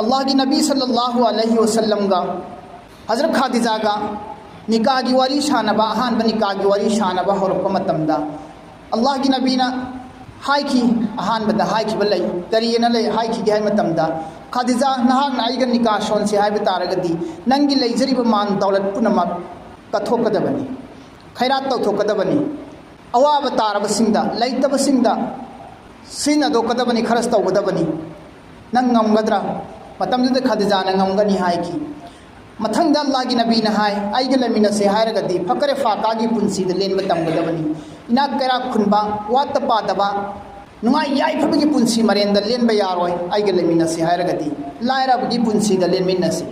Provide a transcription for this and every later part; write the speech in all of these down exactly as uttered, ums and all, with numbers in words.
ꯑꯜꯂꯥꯍꯒꯤ ꯅꯕꯤ ꯁꯜꯂꯜꯂꯥꯍꯨ ꯑꯂꯩꯍꯤ ꯋꯁꯜꯂꯝꯒ ꯍꯖꯔꯠ ꯈꯥꯗꯤꯖꯥꯒ ꯅꯤꯀꯥꯒꯤ ꯋꯥꯔꯤ ꯁꯥꯟꯅꯕ, ꯑꯍꯥꯟꯕ ꯅꯤꯀꯥꯒꯤ ꯋꯥꯔꯤ ꯁꯥꯟꯅꯕ ꯍꯧꯔꯛꯄ ꯃꯇꯝꯗ, ꯑꯜꯂꯥꯍꯒꯤ ꯅꯕꯤꯅ ꯍꯥꯏꯈꯤ, ꯑꯍꯥꯟꯕꯗ ꯍꯥꯏꯈꯤꯕ ꯂꯩ꯫ ꯀꯔꯤꯅ ꯂꯩ ꯍꯥꯏꯈꯤꯒꯦ ꯍꯥꯏꯕ ꯃꯇꯝꯗ, "ꯈꯥꯗꯤꯖꯥ, ꯅꯍꯥꯛꯅ ꯑꯩꯒ ꯅꯤꯀꯥ ꯁꯣꯟꯁꯦ ꯍꯥꯏꯕ ꯇꯥꯔꯒꯗꯤ, ꯅꯪꯒꯤ ꯂꯩꯖꯔꯤꯕ ꯃꯥꯟ ꯗꯧꯂꯠ ꯄꯨꯝꯅꯃꯛ ꯀꯠꯊꯣꯛꯀꯗꯕꯅꯤ, ꯈꯩꯔꯥꯠ ꯇꯧꯊꯣꯛꯀꯗꯕꯅꯤ, ꯑꯋꯥꯕ ꯇꯥꯔꯕꯁꯤꯡꯗ, ꯂꯩꯇꯕꯁꯤꯡꯗ ꯁꯤꯖꯤꯟꯅꯊꯣꯛꯀꯗꯕꯅꯤ, ꯈꯔꯁ ꯇꯧꯒꯗꯕꯅꯤ꯫ ꯅꯪ ꯉꯝꯒꯗ꯭ꯔꯥ?" ꯃꯇꯝꯗꯨꯗ ꯈꯥꯗꯤꯖꯥꯅ ꯉꯝꯒꯅꯤ ꯍꯥꯏꯈꯤ꯫ ꯃꯊꯪꯗ ꯑꯜꯂꯥꯍꯒꯤ ꯅꯕꯤꯅ ꯍꯥꯏ, "ꯑꯩꯒ ꯂꯩꯃꯤꯟꯅꯁꯦ ꯍꯥꯏꯔꯒꯗꯤ ꯐꯀꯔꯦ ꯐꯥꯀꯥꯒꯤ ꯄꯨꯟꯁꯤꯗ ꯂꯦꯟꯕ ꯇꯝꯒꯗꯕꯅꯤ꯫ ꯏꯅꯥꯛ ꯀꯩꯔꯥꯛ ꯈꯨꯟꯕ, ꯋꯥꯠꯇ ꯄꯥꯗꯕ, ꯅꯨꯡꯉꯥꯏ ꯌꯥꯏꯐꯕꯒꯤ ꯄꯨꯟꯁꯤ ꯃꯔꯦꯟꯗ ꯂꯦꯟꯕ ꯌꯥꯔꯣꯏ꯫ ꯑꯩꯒ ꯂꯩꯃꯤꯟꯅꯁꯦ ꯍꯥꯏꯔꯒꯗꯤ ꯂꯥꯏꯔꯕꯒꯤ ꯄꯨꯟꯁꯤꯗ ꯂꯦꯟꯃꯤꯟꯅꯁꯤ꯫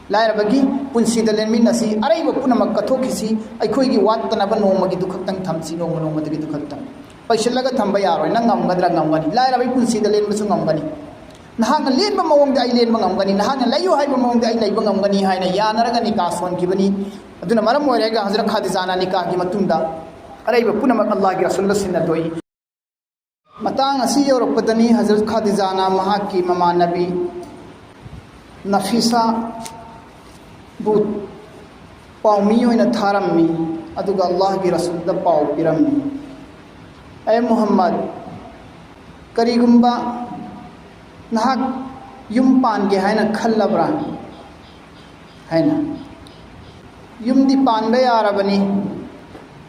ꯂꯥꯏꯔꯕꯒꯤ ꯄꯨꯟꯁꯤꯗ ꯂꯦꯟꯃꯤꯟꯅꯁꯤ꯫ ꯑꯔꯩꯕ ꯄꯨꯝꯅꯃꯛ ꯀꯠꯊꯣꯛꯈꯤꯁꯤ꯫ ꯑꯩꯈꯣꯏꯒꯤ ꯋꯥꯠꯇꯅꯕ ꯅꯣꯡꯃꯒꯤꯗꯨ ꯈꯛꯇꯪ ꯊꯝꯁꯤ, ꯅꯣꯡꯃ ꯅꯣꯡꯃꯗꯨꯒꯤꯗꯨ ꯈꯛꯇꯪ꯫ ꯄꯩꯁꯤꯜꯂꯒ ꯊꯝꯕ ꯌꯥꯔꯣꯏ꯫ ꯅꯪ ꯉꯝꯒꯗ꯭ꯔꯥ?" ꯉꯝꯒꯅꯤ꯫ ꯂꯥꯏꯔꯕꯒꯤ ꯄꯨꯟꯁꯤꯗ ꯂꯦꯟꯕꯁꯨ ꯉꯝꯒꯅꯤ꯫ ꯅꯍꯥꯛꯅ ꯂꯦꯟꯕ ꯃꯑꯣꯡꯗ ꯑꯩ ꯂꯦꯟꯕ ꯉꯝꯒꯅꯤ, ꯅꯍꯥꯛꯅ ꯂꯩꯌꯨ ꯍꯥꯏꯕ ꯃꯑꯣꯡꯗ ꯑꯩ ꯂꯩꯕ ꯉꯝꯒꯅꯤ ꯍꯥꯏꯅ ꯌꯥꯅꯔꯒ ꯅꯤꯀꯥ ꯁꯣꯟꯈꯤꯕꯅꯤ꯫ ꯑꯗꯨꯅ ꯃꯔꯝ ꯑꯣꯏꯔꯒ ꯍꯖꯔꯠ ꯈꯥꯗꯤꯖꯥꯅ ꯅꯤꯀꯥꯒꯤ ꯃꯇꯨꯡꯗ ꯑꯔꯩꯕ ꯄꯨꯝꯅꯃꯛ ꯑꯜꯂꯥꯍꯒꯤ ꯔꯁꯨꯜꯗ ꯁꯤꯟꯅꯊꯣꯛꯏ꯫ ꯃꯇꯥꯡ ꯑꯁꯤ ꯌꯧꯔꯛꯄꯗꯅꯤ ꯍꯖꯔꯠ ꯈꯥꯗꯤꯖꯥꯅ ꯃꯍꯥꯛꯀꯤ ꯃꯃꯥꯟꯅꯕꯤ ꯅꯐꯤꯁꯥꯕꯨ ꯄꯥꯎꯃꯤ ꯑꯣꯏꯅ ꯊꯥꯔꯝꯃꯤ, ꯑꯗꯨꯒ ꯑꯜꯂꯥꯍꯒꯤ ꯔꯁꯨꯜꯗ ꯄꯥꯎ ꯄꯤꯔꯝꯃꯤ, "ꯑꯦ ꯃꯨꯍꯝꯃꯗ, ꯀꯔꯤꯒꯨꯝꯕ ꯅꯍꯥꯛ ꯌꯨꯝ ꯄꯥꯟꯒꯦ ꯍꯥꯏꯅ ꯈꯜꯂꯕ꯭ꯔꯥ?" ꯍꯥꯏꯅ꯫ ꯌꯨꯝꯗꯤ ꯄꯥꯟꯕ ꯌꯥꯔꯕꯅꯤ꯫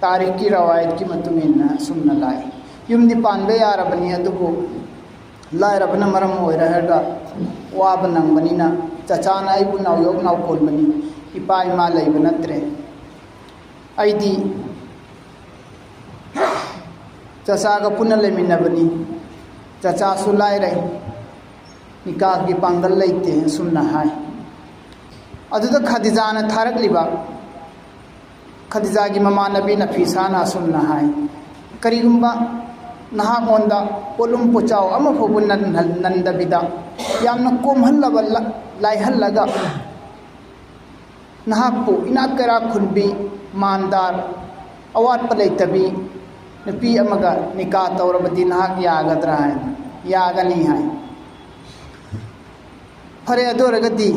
ꯇꯥꯔꯤꯈꯀꯤ ꯔꯋꯥꯌꯠꯀꯤ ꯃꯇꯨꯡ ꯏꯟꯅ ꯑꯁꯨꯝꯅ ꯂꯥꯛꯏ, ꯌꯨꯝꯗꯤ ꯄꯥꯟꯕ ꯌꯥꯔꯕꯅꯤ, ꯑꯗꯨꯕꯨ ꯂꯥꯏꯔꯕꯅ ꯃꯔꯝ ꯑꯣꯏꯔꯒ ꯋꯥꯕ ꯅꯪꯕꯅꯤꯅ, ꯆꯆꯥꯅ ꯑꯩꯕꯨ ꯅꯥꯎꯌꯣꯛ ꯅꯥꯎꯀꯣꯟꯕꯅꯤ, ꯏꯄꯥ ꯏꯃꯥ ꯂꯩꯕ ꯅꯠꯇ꯭ꯔꯦ꯫ ꯑꯩꯗꯤ ꯆꯆꯥꯒ ꯄꯨꯟꯅ ꯂꯩꯃꯤꯟꯅꯕꯅꯤ꯫ ꯆꯆꯥꯁꯨ ꯂꯥꯏꯔꯩ, ꯅꯤꯀꯥꯍꯒꯤ ꯄꯥꯡꯒꯜ ꯂꯩꯇꯦ, ꯑꯁꯨꯝꯅ ꯍꯥꯏ꯫ ꯑꯗꯨꯗ ꯈꯗꯤꯖꯥꯅ ꯊꯥꯔꯛꯂꯤꯕ, ꯈꯗꯤꯖꯥꯒꯤ ꯃꯃꯥꯟꯅꯕꯤ ꯅꯐꯤꯁꯥꯅ ꯑꯁꯨꯝꯅ ꯍꯥꯏ, "ꯀꯔꯤꯒꯨꯝꯕ ꯅꯍꯥꯛꯉꯣꯟꯗ ꯄꯣꯠꯂꯨꯝ ꯄꯣꯠꯆꯥꯎ ꯑꯃꯐꯥꯎꯕ ꯅꯟ-, ꯅꯟꯗꯕꯤꯗ, ꯌꯥꯝꯅ ꯀꯣꯝꯍꯜꯂꯕ ꯂ-, ꯂꯥꯏꯍꯜꯂꯒ, ꯅꯍꯥꯛꯄꯨ ꯏꯅꯥꯛ ꯀꯩꯔꯥꯛ ꯈꯨꯟꯕꯤ, ꯃꯥꯟꯗꯥꯔ, ꯑꯋꯥꯠꯄ ꯂꯩꯇꯕꯤ ꯅꯨꯄꯤ ꯑꯃꯒ ꯅꯤꯀꯥ ꯇꯧꯔꯕꯗꯤ ꯅꯍꯥꯛ ꯌꯥꯒꯗ꯭ꯔꯥ?" ꯍꯥꯏꯅ꯫ "ꯌꯥꯒꯅꯤ" ꯍꯥꯏ꯫ ꯐꯔꯦ, ꯑꯗꯨ ꯑꯣꯏꯔꯒꯗꯤ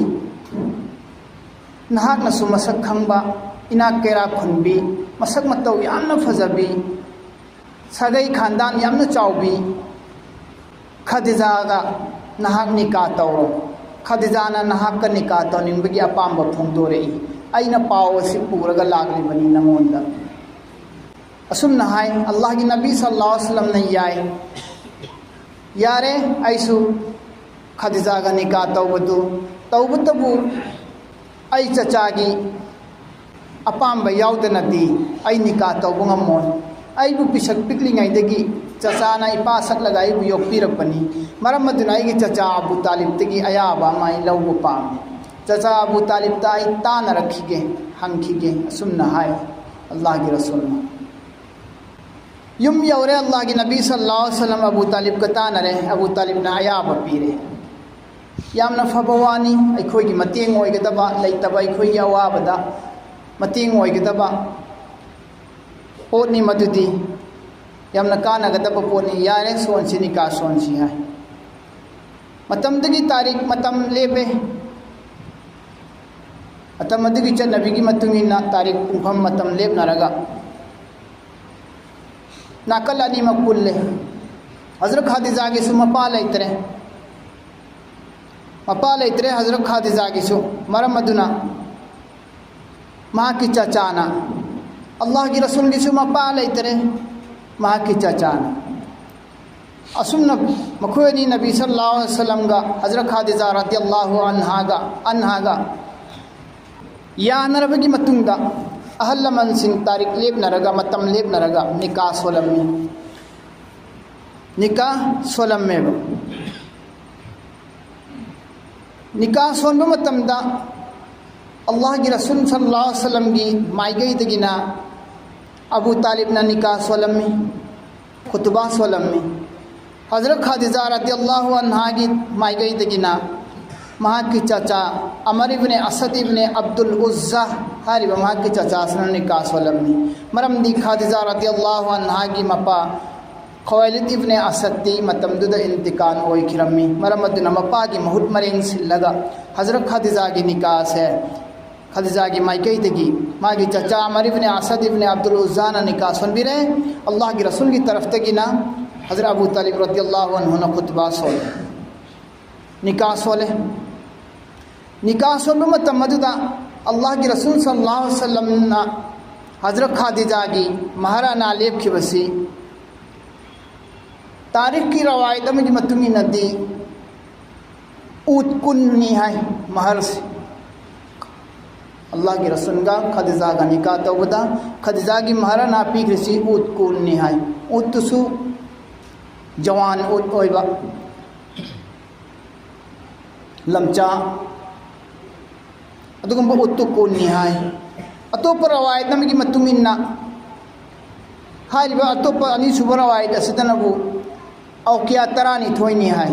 ꯅꯍꯥꯛꯅꯁꯨ ꯃꯁꯛ ꯈꯪꯕ, ꯏꯅꯥꯛ ꯀꯩꯔꯥꯛ ꯈꯨꯟꯕꯤ, ꯃꯁꯛ ꯃꯇꯧ ꯌꯥꯝꯅ ꯐꯖꯕꯤ, ꯁꯥꯒꯩ ꯈꯥꯟꯗꯥꯟ ꯌꯥꯝꯅ ꯆꯥꯎꯕꯤ ꯈꯗꯤꯖꯥꯒ ꯅꯍꯥꯛ ꯅꯤꯀꯥ ꯇꯧꯔꯣ꯫ ꯈꯗꯤꯖꯥꯅ ꯅꯍꯥꯛꯀ ꯅꯤꯀꯥ ꯇꯧꯅꯤꯡꯕꯒꯤ ꯑꯄꯥꯝꯕ ꯐꯣꯡꯗꯣꯔꯛꯏ꯫ ꯑꯩꯅ ꯄꯥꯎ ꯑꯁꯤ ꯄꯨꯔꯒ ꯂꯥꯛꯂꯤꯕꯅꯤ ꯅꯉꯣꯟꯗ꯫ ꯑꯁꯨꯝꯅ ꯍꯥꯏ꯫ ꯑꯜꯂꯥꯍꯒꯤ ꯅꯕꯤ ꯁꯜꯂꯜꯂꯥꯍꯨ ꯑꯂꯩꯍꯤ ꯋꯁꯜꯂꯝꯅ ꯌꯥꯏ, ꯌꯥꯔꯦ, ꯑꯩꯁꯨ ꯈꯗꯤꯖꯥꯒ ꯅꯤꯀꯥ ꯇꯧꯕꯗꯨ, ꯇꯧꯕꯇꯕꯨ ꯑꯩ ꯆꯆꯥꯒꯤ ꯑꯄꯥꯝꯕ ꯌꯥꯎꯗꯅꯗꯤ ꯑꯩ ꯅꯤꯀꯥ ꯇꯧꯕ ꯉꯝꯃꯣꯏ꯫ ꯑꯩꯕꯨ ꯄꯤꯁꯛ ꯄꯤꯛꯂꯤꯉꯩꯗꯒꯤ ꯆꯆꯥꯅ ꯏꯄꯥ ꯁꯛꯂꯒ ꯑꯩꯕꯨ ꯌꯣꯛꯄꯤꯔꯛꯄꯅꯤ꯫ ꯃꯔꯝ ꯑꯗꯨꯅ ꯑꯩꯒꯤ ꯆꯆꯥ ꯑꯕꯨ ꯇꯥꯂꯤꯕꯇꯒꯤ ꯑꯌꯥꯕ ꯑꯃ ꯑꯩ ꯂꯧꯕ ꯄꯥꯝꯃꯤ꯫ ꯆꯆꯥ ꯑꯕꯨ ꯇꯥꯂꯤꯕꯇ ꯑꯩ ꯇꯥꯅꯔꯛꯈꯤꯒꯦ, ꯍꯪꯈꯤꯒꯦ꯫ ꯑꯁꯨꯝꯅ ꯍꯥꯏ ꯑꯜꯂꯥꯍꯒꯤ ꯔꯁꯨꯜꯅ꯫ ꯌꯨꯝ ꯌꯧꯔꯦ꯫ ꯑꯜꯂꯥꯍꯒꯤ ꯅꯕꯤ ꯁꯜꯂꯜꯂꯥꯍꯨ ꯑꯂꯩꯍꯤ ꯋꯁꯜꯂꯝ ꯑꯕꯨ ꯇꯥꯂꯤꯕꯀ ꯇꯥꯅꯔꯦ꯫ ꯑꯕꯨ ꯇꯥꯂꯤꯕꯅ ꯑꯌꯥꯕ ꯄꯤꯔꯦ꯫ ꯌꯥꯝꯅ ꯐꯕ ꯋꯥꯅꯤ꯫ ꯑꯩꯈꯣꯏꯒꯤ ꯃꯇꯦꯡ ꯑꯣꯏꯒꯗꯕ, ꯂꯩꯇꯕ ꯑꯩꯈꯣꯏꯒꯤ ꯑꯋꯥꯕꯗ ꯃꯇꯦꯡ ꯑꯣꯏꯒꯗꯕ ꯄꯣꯠꯅꯤ ꯃꯗꯨꯗꯤ꯫ ꯌꯥꯝꯅ ꯀꯥꯟꯅꯒꯗꯕ ꯄꯣꯠꯅꯤ꯫ ꯌꯥꯔꯦ, ꯁꯣꯟꯁꯤ, ꯅꯤꯀꯥ ꯁꯣꯟꯁꯤ ꯍꯥꯏ꯫ ꯃꯇꯝꯗꯨꯒꯤ ꯇꯥꯔꯤꯛ ꯃꯇꯝ ꯂꯦꯞꯄꯦ꯫ ꯃꯇꯝ ꯑꯗꯨꯒꯤ ꯆꯠꯅꯕꯤꯒꯤ ꯃꯇꯨꯡ ꯏꯟꯅ ꯇꯥꯔꯤꯛ, ꯄꯨꯡꯐꯝ, ꯃꯇꯝ ꯂꯦꯞꯅꯔꯒ ꯅꯥꯀꯜ ꯑꯅꯤꯃꯛ ꯄꯨꯜꯂꯦ꯫ ꯍꯖꯔꯠ ꯈꯥꯗꯤꯖꯥꯒꯤꯁꯨ ꯃꯄꯥ ꯂꯩꯇ꯭ꯔꯦ꯫ ꯃꯄꯥ ꯂꯩꯇ꯭ꯔꯦ ꯍꯖꯔꯠ ꯈꯥꯗꯤꯖꯥꯒꯤꯁꯨ꯫ ꯃꯔꯝ ꯑꯗꯨꯅ ꯃꯍꯥꯛꯀꯤ ꯆꯆꯥꯅ, ꯑꯜꯂꯥꯍꯒꯤ ꯔꯁꯨꯜꯒꯤꯁꯨ ꯃꯄꯥ ꯂꯩꯇ꯭ꯔꯦ, ꯃꯍꯥꯛꯀꯤ ꯆꯆꯥꯅ꯫ ꯑꯁꯨꯝꯅ ꯃꯈꯣꯏ ꯑꯅꯤ ꯅꯕꯤ ꯁꯜꯂꯜꯂꯥꯍꯨ ꯑꯂꯩꯍꯤ ꯋꯁꯜꯂꯝꯒ ꯍꯖꯔꯠ ꯈꯥꯗꯤꯖꯥ ꯔꯗꯤꯌꯜꯂꯥꯍꯨ ꯑꯟꯍꯥꯒ, ꯑꯟꯍꯥꯒ ꯌꯥꯅꯔꯕꯒꯤ ꯃꯇꯨꯡꯗ ꯑꯍꯜ ꯂꯃꯟꯁꯤꯡ ꯇꯥꯔꯤꯛ ꯂꯦꯞꯅꯔꯒ, ꯃꯇꯝ ꯂꯦꯞꯅꯔꯒ ꯅꯤꯀꯥ ꯁꯣꯜꯂꯝꯃꯤ꯫ ꯅꯤꯀꯥ ꯁꯣꯜꯂꯝꯃꯦꯕ꯫ ꯅꯤꯀꯥ ꯁꯣꯟꯕ ꯃꯇꯝꯗ ꯑꯜꯂꯥꯍꯒꯤ ꯔꯁꯨꯜ ꯁꯜꯂꯜꯂꯥꯍꯨ ꯑꯂꯩꯍꯤ ꯋꯁꯜꯂꯝꯒꯤ ꯃꯥꯏꯀꯩꯗꯒꯤꯅ ꯑꯕꯨ ꯇꯥꯂꯤꯕꯅ ꯅꯤꯀꯥ ꯁꯣꯜꯂꯝꯃꯤ, ꯈꯨꯇꯨꯕꯥ ꯁꯣꯜꯂꯝꯃꯤ꯫ ꯍꯖꯔꯠ ꯈꯥꯗꯤꯖꯥ ꯔꯗꯤꯌꯜꯂꯥꯍꯨ ꯑꯟꯍꯥꯒꯤ ꯃꯥꯏꯀꯩꯗꯒꯤꯅ ꯃꯍꯥꯛꯀꯤ ꯆꯆꯥ ꯑꯃꯔ ꯏꯕꯅꯦ ꯑꯁꯗ ꯏꯕꯅꯦ ꯑꯕꯗꯨꯜ ꯎꯖꯖꯥ ꯍꯥꯏꯔꯤꯕ ꯃꯍꯥꯛꯀꯤ ꯆꯆꯥꯁꯤꯅ ꯅꯤꯀꯥ ꯁꯣꯜꯂꯝꯃꯤ꯫ ꯃꯔꯝꯗꯤ ꯈꯥꯗꯤꯖꯥ ꯔꯗꯤꯌꯜꯂꯥꯍꯨ ꯑꯟꯍꯥꯒꯤ ꯃꯄꯥ ꯈꯋꯥꯏꯂꯤꯗ ꯏꯕꯅꯦ ꯑꯁꯗꯇꯤ ꯃꯇꯝꯗꯨꯗ ꯏꯟꯇꯤꯀꯥꯜ ꯑꯣꯏꯈꯤꯔꯝꯃꯤ꯫ ꯃꯔꯝ ꯑꯗꯨꯅ ꯃꯄꯥꯒꯤ ꯃꯍꯨꯠ ꯃꯔꯦꯡ ꯁꯤꯜꯂꯒ ꯍꯖꯔꯠ ꯈꯥꯗꯤꯖꯥꯒꯤ ꯅꯤꯀꯥꯁꯦ, ꯈꯥꯗꯤꯖꯥꯒꯤ ꯃꯥꯏꯀꯩꯗꯒꯤ ꯃꯥꯒꯤ ꯆꯆꯥ ꯑꯃꯔ ꯏꯕꯅꯦ ꯑꯁꯗ ꯏꯕꯅꯦ ꯑꯕꯗꯨꯜ ꯎꯖꯥꯅ ꯅꯤꯀꯥ ꯁꯣꯟꯕꯤꯔꯦ꯫ ꯑꯜꯂꯥꯍꯒꯤ ꯔꯁꯨꯜꯒꯤ ꯇꯔꯐꯇꯒꯤꯅ ꯍꯖꯔꯠ ꯑꯕꯨ ꯇꯥꯂꯤꯕ ꯔꯗꯤꯌꯜꯂꯥꯍꯨ ꯑꯟꯍꯨꯅ ꯈꯨꯠꯕꯥ ꯁꯣꯜꯂꯦ, ꯅꯤꯀꯥ ꯁꯣꯜꯂꯦ꯫ ꯅꯤꯀꯥ ꯁꯣꯟꯕ ꯃꯇꯝ ꯑꯗꯨꯗ ꯑꯜꯂꯥꯍꯒꯤ ꯔꯁꯨꯜ ꯁꯜꯂꯥꯍꯨ ꯁꯜꯂꯝꯅ ꯍꯖꯔꯠ ꯈꯥꯗꯤꯖꯥꯒꯤ ꯃꯍꯔꯥꯅꯥ ꯂꯦꯞꯈꯤꯕꯁꯤ ꯇꯥꯔꯤꯈꯀꯤ ꯔꯋꯥꯌꯠ ꯑꯃꯒꯤ ꯃꯇꯨꯡ ꯏꯟꯅꯗꯤ ꯎꯠ ꯀꯨꯟꯅꯤ ꯍꯥꯏ꯫ ꯃꯍꯔꯁꯤ ꯑꯜꯂꯥꯍꯒꯤ ꯔꯁꯨꯜꯒ ꯈꯥꯗꯤꯖꯥꯒ ꯅꯤꯀꯥ ꯇꯧꯕꯗ ꯈꯥꯗꯤꯖꯥꯒꯤ ꯃꯍꯔꯥꯅꯥ ꯄꯤꯈ꯭ꯔꯤꯁꯤ ꯎꯠ ꯀꯨꯟꯅꯤ ꯍꯥꯏ꯫ ꯎꯠꯇꯨꯁꯨ ꯖꯋꯥꯟ ꯎꯠ ꯑꯣꯏꯕ, ꯂꯝꯆꯥ, ꯑꯗꯨꯒꯨꯝꯕ ꯎꯠꯇꯨ ꯀꯨꯟꯅꯤ ꯍꯥꯏ꯫ ꯑꯇꯣꯞꯄ ꯔꯋꯥꯌꯠ ꯑꯃꯒꯤ ꯃꯇꯨꯡ ꯏꯟꯅ ꯍꯥꯏꯔꯤꯕ ꯑꯇꯣꯞꯄ ꯑꯅꯤꯁꯨꯕ ꯔꯋꯥꯌꯠ ꯑꯁꯤꯗꯅꯕꯨ ꯑꯧꯀꯤꯌꯥ ꯇꯔꯥꯅꯤꯊꯣꯏꯅꯤ ꯍꯥꯏ꯫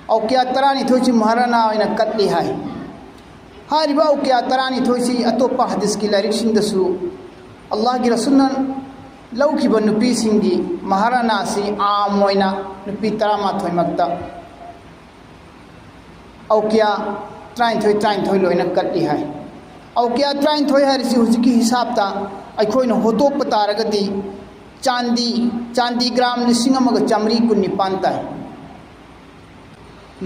ꯑꯧꯀꯤꯌꯥ ꯇꯔꯥꯅꯤꯊꯣꯏꯁꯤ ꯃꯍꯔꯥꯅꯥ ꯑꯣꯏꯅ ꯀꯠꯂꯤ ꯍꯥꯏ꯫ ꯍꯥꯏꯔꯤꯕ ꯑꯧꯀꯤꯌꯥ ꯇꯔꯥꯅꯤꯊꯣꯏꯁꯤ ꯑꯇꯣꯞꯄ ꯍꯗꯤꯁꯀꯤ ꯂꯥꯏꯔꯤꯛꯁꯤꯡꯗꯁꯨ ꯑꯜꯂꯥꯍꯒꯤ ꯔꯁꯨꯜꯅ ꯂꯧꯈꯤꯕ ꯅꯨꯄꯤꯁꯤꯡꯒꯤ ꯃꯍꯔꯥꯅꯥꯁꯤ ꯑꯥꯝ ꯑꯣꯏꯅ ꯅꯨꯄꯤ ꯇꯔꯥꯃꯥꯊꯣꯏꯃꯛꯇ ꯑꯧꯀꯤꯌꯥ ꯇꯔꯥꯅꯤꯊꯣꯏ ꯇꯔꯥꯅꯤꯊꯣꯏ ꯂꯣꯏꯅ ꯀꯠꯂꯤ ꯍꯥꯏ꯫ ꯑꯧꯀꯤꯌꯥ ꯇꯔꯥꯅꯤꯊꯣꯏ ꯍꯥꯏꯔꯤꯁꯤ ꯍꯧꯖꯤꯛꯀꯤ ꯍꯤꯁꯥꯞꯇ ꯑꯩꯈꯣꯏꯅ ꯍꯣꯠꯇꯣꯛꯄ ꯇꯥꯔꯒꯗꯤ ꯆꯥꯟꯗꯤ, ꯆꯥꯟꯗꯤ ꯒ꯭ꯔꯥꯝ ꯂꯤꯁꯤꯡ ꯑꯃꯒ ꯆꯥꯃꯔꯤ ꯀꯨꯟꯅꯤꯄꯥꯟ ꯇꯥꯏ꯫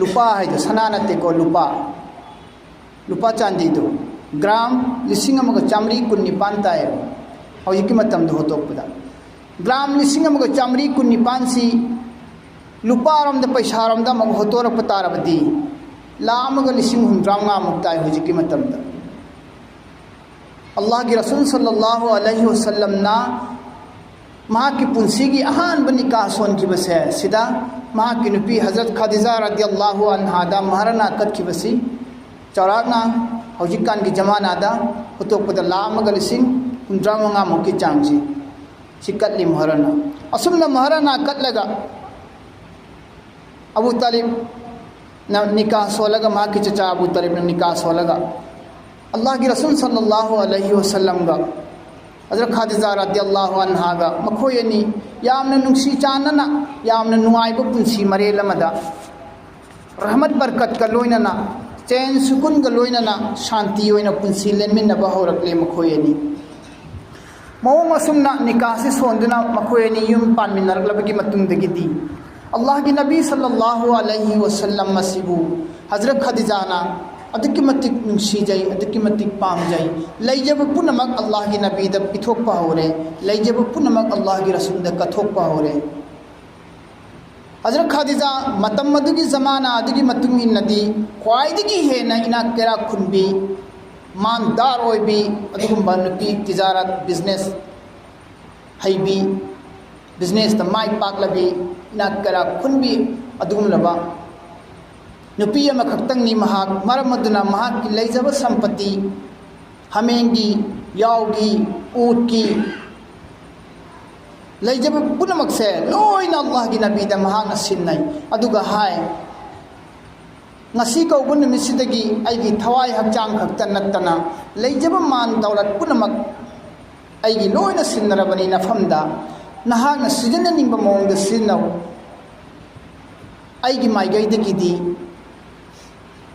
ꯂꯨꯄꯥ ꯍꯥꯏꯗꯣ ꯁꯅꯥ ꯅꯠꯇꯦꯀꯣ, ꯂꯨꯄꯥ꯫ ꯂꯨꯄꯥ ꯆꯥꯟꯗꯤꯗꯨ ꯒ꯭ꯔꯥꯝ ꯂꯤꯁꯤꯡ ꯑꯃꯒ ꯆꯥꯃꯔꯤ ꯀꯨꯟꯅꯤꯄꯥꯟ ꯇꯥꯏꯌꯦꯕ ꯍꯧꯖꯤꯛꯀꯤ ꯃꯇꯝꯗ ꯍꯣꯠꯇꯣꯛꯄꯗ꯫ ꯒ꯭ꯔꯥꯝ ꯂꯤꯁꯤꯡ ꯑꯃꯒ ꯆꯥꯃꯔꯤ ꯀꯨꯟꯅꯤꯄꯥꯟꯁꯤ ꯂꯨꯄꯥꯔꯣꯝꯗ, ꯄꯩꯁꯥꯔꯣꯝꯗ ꯑꯃꯨꯛ ꯍꯣꯠꯇꯣꯔꯛꯄ ꯇꯥꯔꯕꯗꯤ ꯂꯥꯈ ꯑꯃꯒ ꯂꯤꯁꯤꯡ ꯍꯨꯝꯗ꯭ꯔꯥ ꯃꯉꯥꯃꯨꯛ ꯇꯥꯏ ꯍꯧꯖꯤꯛꯀꯤ ꯃꯇꯝꯗ꯫ ꯑꯜꯂꯥꯍꯒꯤ ꯔꯁꯨꯜ ꯁꯜꯂꯜꯂꯥꯍꯨ ꯑꯂꯩꯍꯤ ꯋꯁꯜꯂꯝꯅ ꯃꯍꯥꯛꯀꯤ ꯄꯨꯟꯁꯤꯒꯤ ꯑꯍꯥꯟꯕ ꯅꯤꯀꯥ ꯁꯣꯟꯈꯤꯕꯁꯦ ꯁꯤꯗ ꯃꯍꯥꯛꯀꯤ ꯅꯨꯄꯤ ꯍꯖꯔꯠ ꯈꯥꯗꯤꯖꯥ ꯔꯗꯤꯌꯜꯂꯥꯍꯨ ꯑꯟꯍꯥꯗ ꯃꯍꯔꯥꯅꯥ ꯀꯠꯈꯤꯕꯁꯤ ꯆꯥꯎꯔꯥꯛꯅ ꯍꯧꯖꯤꯛꯀꯥꯟꯒꯤ ꯖꯃꯥꯅꯥꯗ ꯍꯨꯇꯣꯛꯄꯗ ꯂꯥꯈ ꯑꯃꯒ ꯂꯤꯁꯤꯡ ꯍꯨꯝꯗ꯭ꯔꯥ ꯃꯉꯥꯃꯨꯛꯀꯤ ꯆꯥꯡꯁꯤ ꯁꯤ ꯀꯠꯂꯤ ꯃꯍꯔꯥꯅꯥ꯫ ꯑꯁꯨꯝꯅ ꯃꯍꯔꯥꯅꯥ ꯀꯠꯂꯒ ꯑꯕꯨ ꯇꯥꯂꯤꯕꯅ ꯅꯤꯀꯥ ꯁꯣꯜꯂꯒ, ꯃꯍꯥꯛꯀꯤ ꯆꯆꯥ ꯑꯕꯨ ꯇꯥꯂꯤꯕꯅ ꯅꯤꯀꯥ ꯁꯣꯜꯂꯒ ꯑꯜꯂꯥꯍꯒꯤ ꯔꯁꯨꯜ ꯁꯜꯂꯜꯂꯥꯍꯨ ꯑꯂꯩꯍꯤ ꯋꯁꯜꯂꯝꯒ ꯍꯖꯔꯠ ꯈꯥꯗꯤꯖꯥ ꯔꯗꯤꯌꯜꯂꯥꯍꯨ ꯑꯟꯍꯥꯒ ꯃꯈꯣꯏ ꯑꯅꯤ ꯌꯥꯝꯅ ꯅꯨꯡꯁꯤ ꯆꯥꯟꯅꯅ, ꯌꯥꯝꯅ ꯅꯨꯡꯉꯥꯏꯕ ꯄꯨꯟꯁꯤ ꯃꯔꯦꯜ ꯑꯃꯗ, ꯔꯍꯃꯠ ꯕꯔꯀꯠꯀ ꯂꯣꯏꯅꯅ, ꯆꯦꯟ ꯁꯨꯀꯨꯟꯒ ꯂꯣꯏꯅꯅ ꯁꯥꯟꯇꯤ ꯑꯣꯏꯅ ꯄꯨꯟꯁꯤ ꯂꯦꯟꯃꯤꯟꯅꯕ ꯍꯧꯔꯛꯂꯦ ꯃꯈꯣꯏ ꯑꯅꯤ꯫ ꯃꯑꯣꯡ ꯑꯁꯨꯝꯅ ꯅꯤꯀꯥꯁꯤ ꯁꯣꯟꯗꯨꯅ ꯃꯈꯣꯏ ꯑꯅꯤ ꯌꯨꯝ ꯄꯥꯟꯃꯤꯟꯅꯔꯛꯂꯕꯒꯤ ꯃꯇꯨꯡꯗꯒꯤꯗꯤ, ꯑꯜꯂꯥꯍꯒꯤ ꯅꯕꯤ ꯁꯜꯂꯜꯂꯥꯍꯨ ꯑꯂꯩꯍꯤ ꯋꯁꯜꯂꯝ ꯑꯁꯤꯕꯨ ꯍꯖꯔꯠ ꯈꯗꯤꯖꯥꯅ ꯑꯗꯨꯛꯀꯤ ꯃꯇꯤꯛ ꯅꯨꯡꯁꯤꯖꯩ, ꯑꯗꯨꯛꯀꯤ ꯃꯇꯤꯛ ꯄꯥꯝꯖꯩ꯫ ꯂꯩꯖꯕ ꯄꯨꯝꯅꯃꯛ ꯑꯜꯂꯥꯍꯒꯤ ꯅꯕꯤꯗ ꯄꯤꯊꯣꯛꯄ ꯍꯧꯔꯦ, ꯂꯩꯖꯕ ꯄꯨꯝꯅꯃꯛ ꯑꯜꯂꯥꯍꯒꯤ ꯔꯁꯨꯜꯗ ꯀꯠꯊꯣꯛꯄ ꯍꯧꯔꯦ꯫ ꯍꯖꯔꯠ ꯈꯥꯗꯤꯖꯥ ꯃꯇꯝ ꯑꯗꯨꯒꯤ ꯖꯃꯥꯅꯥ ꯑꯗꯨꯒꯤ ꯃꯇꯨꯡ ꯏꯟꯅꯗꯤ ꯈ꯭ꯋꯥꯏꯗꯒꯤ ꯍꯦꯟꯅ ꯏꯅꯥꯛ ꯀꯩꯔꯥꯛ ꯈꯨꯟꯕꯤ, ꯃꯥꯟꯗꯥꯔ ꯑꯣꯏꯕꯤ, ꯑꯗꯨꯒꯨꯝꯕ ꯅꯨꯄꯤ, ꯇꯤꯖꯥꯔꯠ, ꯕꯤꯖꯤꯅꯦꯁ ꯍꯩꯕꯤ, ꯕꯤꯖꯤꯅꯦꯁꯇ ꯃꯥꯏ ꯄꯥꯛꯂꯕꯤ, ꯏꯅꯥꯛ ꯀꯩꯔꯥꯛ ꯈꯨꯟꯕꯤ ꯑꯗꯨꯒꯨꯝꯂꯕ ꯅꯨꯄꯤ ꯑꯃꯈꯛꯇꯪꯅꯤ ꯃꯍꯥꯛ꯫ ꯃꯔꯝ ꯑꯗꯨꯅ ꯃꯍꯥꯛꯀꯤ ꯂꯩꯖꯕ ꯁꯝꯄꯇꯤ, ꯍꯥꯃꯦꯡꯒꯤ, ꯌꯥꯎꯒꯤ, ꯎꯠꯀꯤ, ꯂꯩꯖꯕ ꯄꯨꯝꯅꯃꯛꯁꯦ ꯂꯣꯏꯅ ꯑꯜꯂꯥꯍꯒꯤ ꯅꯕꯤꯗ ꯃꯍꯥꯛꯅ ꯁꯤꯟꯅꯩ꯫ ꯑꯗꯨꯒ ꯍꯥꯏ, "ꯉꯁꯤ ꯀꯧꯕ ꯅꯨꯃꯤꯠꯁꯤꯗꯒꯤ ꯑꯩꯒꯤ ꯊꯋꯥꯏ ꯍꯛꯆꯥꯡ ꯈꯛꯇ ꯅꯠꯇꯅ ꯂꯩꯖꯕ ꯃꯥꯟ ꯗꯧꯂꯠ ꯄꯨꯝꯅꯃꯛ ꯑꯩꯒꯤ ꯂꯣꯏꯅ ꯁꯤꯟꯅꯔꯕꯅꯤ ꯅꯐꯝꯗ꯫ ꯅꯍꯥꯛꯅ ꯁꯤꯖꯤꯟꯅꯅꯤꯡꯕ ꯃꯑꯣꯡꯗ ꯁꯤꯖꯤꯟꯅꯧ꯫ ꯑꯩꯒꯤ ꯃꯥꯏꯀꯩꯗꯒꯤꯗꯤ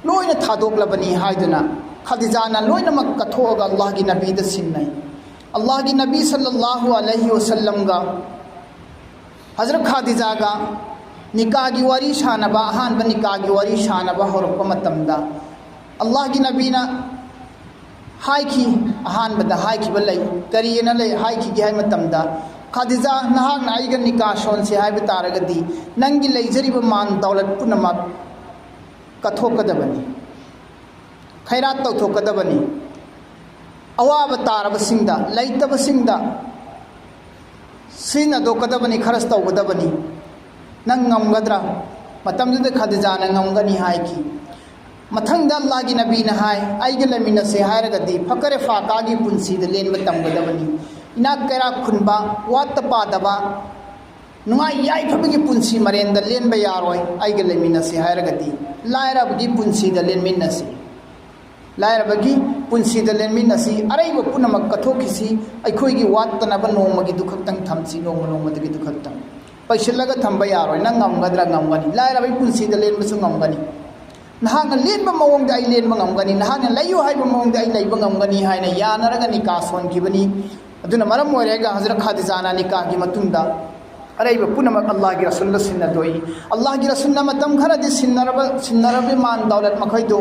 ꯂꯣꯏꯅ ꯊꯥꯗꯣꯛꯂꯕꯅꯤ" ꯍꯥꯏꯗꯨꯅ ꯈꯗꯤꯖꯥꯅ ꯂꯣꯏꯅꯃꯛ ꯀꯠꯊꯣꯛꯑꯒ ꯑꯜꯂꯥꯍꯒꯤ ꯅꯕꯤꯗ ꯁꯤꯟꯅꯩ꯫ ꯑꯜꯂꯥꯍꯒꯤ ꯅꯕꯤ ꯁꯜꯂꯜꯂꯥꯍꯨ ꯑꯂꯩꯍꯤ ꯋꯁꯜꯂꯝꯒ ꯍꯖꯔꯠ ꯈꯥꯗꯤꯖꯥꯒ ꯅꯤꯀꯥꯒꯤ ꯋꯥꯔꯤ ꯁꯥꯟꯅꯕ, ꯑꯍꯥꯟꯕ ꯅꯤꯀꯥꯒꯤ ꯋꯥꯔꯤ ꯁꯥꯟꯅꯕ ꯍꯧꯔꯛꯄ ꯃꯇꯝꯗ, ꯑꯜꯂꯥꯍꯒꯤ ꯅꯕꯤꯅ ꯍꯥꯏꯈꯤ, ꯑꯍꯥꯟꯕꯗ ꯍꯥꯏꯈꯤꯕ ꯂꯩ꯫ ꯀꯔꯤꯅ ꯂꯩ ꯍꯥꯏꯈꯤꯒꯦ ꯍꯥꯏꯕ ꯃꯇꯝꯗ, "ꯈꯥꯗꯤꯖꯥ, ꯅꯍꯥꯛꯅ ꯑꯩꯒ ꯅꯤꯀꯥ ꯁꯣꯟꯁꯦ ꯍꯥꯏꯕ ꯇꯥꯔꯒꯗꯤ, ꯅꯪꯒꯤ ꯂꯩꯖꯔꯤꯕ ꯃꯥꯟ ꯗꯧꯂꯠ ꯄꯨꯝꯅꯃꯛ ꯀꯠꯊꯣꯛꯀꯗꯕꯅꯤ, ꯈꯩꯔꯥꯠ ꯇꯧꯊꯣꯛꯀꯗꯕꯅꯤ, ꯑꯋꯥꯕ ꯇꯥꯔꯕꯁꯤꯡꯗ, ꯂꯩꯇꯕꯁꯤꯡꯗ ꯁꯤꯖꯤꯟꯅꯊꯣꯛꯀꯗꯕꯅꯤ, ꯈꯔꯁ ꯇꯧꯒꯗꯕꯅꯤ꯫ ꯅꯪ ꯉꯝꯒꯗ꯭ꯔꯥ?" ꯃꯇꯝꯗꯨꯗ ꯈꯗꯤꯖꯥꯅ ꯉꯝꯒꯅꯤ ꯍꯥꯏꯈꯤ꯫ ꯃꯊꯪꯗ ꯑꯜꯂꯥꯍꯒꯤ ꯅꯕꯤꯅ ꯍꯥꯏ, "ꯑꯩꯒ ꯂꯩꯃꯤꯟꯅꯁꯦ ꯍꯥꯏꯔꯒꯗꯤ ꯐꯀꯔ ꯐꯥꯀꯥꯒꯤ ꯄꯨꯟꯁꯤꯗ ꯂꯦꯟꯕ ꯇꯝꯒꯗꯕꯅꯤ꯫ ꯏꯅꯥꯛ ꯀꯩꯔꯥꯛ ꯈꯨꯟꯕ, ꯋꯥꯠꯇ ꯄꯥꯗꯕ, ꯅꯨꯡꯉꯥꯏ ꯌꯥꯏꯐꯕꯒꯤ ꯄꯨꯟꯁꯤ ꯃꯔꯦꯟꯗ ꯂꯦꯟꯕ ꯌꯥꯔꯣꯏ꯫ ꯑꯩꯒ ꯂꯩꯃꯤꯟꯅꯁꯦ ꯍꯥꯏꯔꯒꯗꯤ ꯂꯥꯏꯔꯕꯒꯤ ꯄꯨꯟꯁꯤꯗ ꯂꯦꯟꯃꯤꯟꯅꯁꯤ, ꯂꯥꯏꯔꯕꯒꯤ ꯄꯨꯟꯁꯤꯗ ꯂꯦꯟꯃꯤꯟꯅꯁꯤ, ꯑꯔꯩꯕ ꯄꯨꯝꯅꯃꯛ ꯀꯠꯊꯣꯛꯈꯤꯁꯤ꯫ ꯑꯩꯈꯣꯏꯒꯤ ꯋꯥꯠꯇꯅꯕ ꯅꯣꯡꯃꯒꯤꯗꯨ ꯈꯛꯇꯪ ꯊꯝꯁꯤ, ꯅꯣꯡꯃ ꯅꯣꯡꯃꯗꯨꯒꯤꯗꯨ ꯈꯛꯇꯪ꯫ ꯄꯩꯁꯤꯜꯂꯒ ꯊꯝꯕ ꯌꯥꯔꯣꯏ꯫ ꯅꯪ ꯉꯝꯒꯗ꯭ꯔꯥ? ꯉꯝꯒꯅꯤ꯫ ꯂꯥꯏꯔꯕꯒꯤ ꯄꯨꯟꯁꯤꯗ ꯂꯦꯟꯕꯁꯨ ꯉꯝꯒꯅꯤ꯫ ꯅꯍꯥꯛꯅ ꯂꯦꯟꯕ ꯃꯑꯣꯡꯗ ꯑꯩ ꯂꯦꯟꯕ ꯉꯝꯒꯅꯤ, ꯅꯍꯥꯛꯅ ꯂꯩꯌꯨ ꯍꯥꯏꯕ ꯃꯑꯣꯡꯗ ꯑꯩ ꯂꯩꯕ ꯉꯝꯒꯅꯤ ꯍꯥꯏꯅ ꯌꯥꯅꯔꯒ ꯅꯤꯀꯥ ꯁꯣꯟꯈꯤꯕꯅꯤ꯫ ꯑꯗꯨꯅ ꯃꯔꯝ ꯑꯣꯏꯔꯒ ꯍꯖꯔꯠ ꯈꯥꯗꯤꯖꯥꯅ ꯅꯤꯀꯥꯒꯤ ꯃꯇꯨꯡꯗ ꯑꯔꯩꯕ ꯄꯨꯝꯅꯃꯛ ꯑꯜꯂꯥꯍꯒꯤ ꯔꯁꯨꯜꯗ ꯁꯤꯟꯅꯗꯣꯛꯏ꯫ ꯑꯜꯂꯥꯍꯒꯤ ꯔꯁꯨꯜꯅ ꯃꯇꯝ ꯈꯔꯗꯤ ꯁꯤꯟꯅꯔꯕ, ꯁꯤꯟꯅꯔꯕ ꯃꯥꯟ ꯗꯧꯂꯠ ꯃꯈꯩꯗꯨ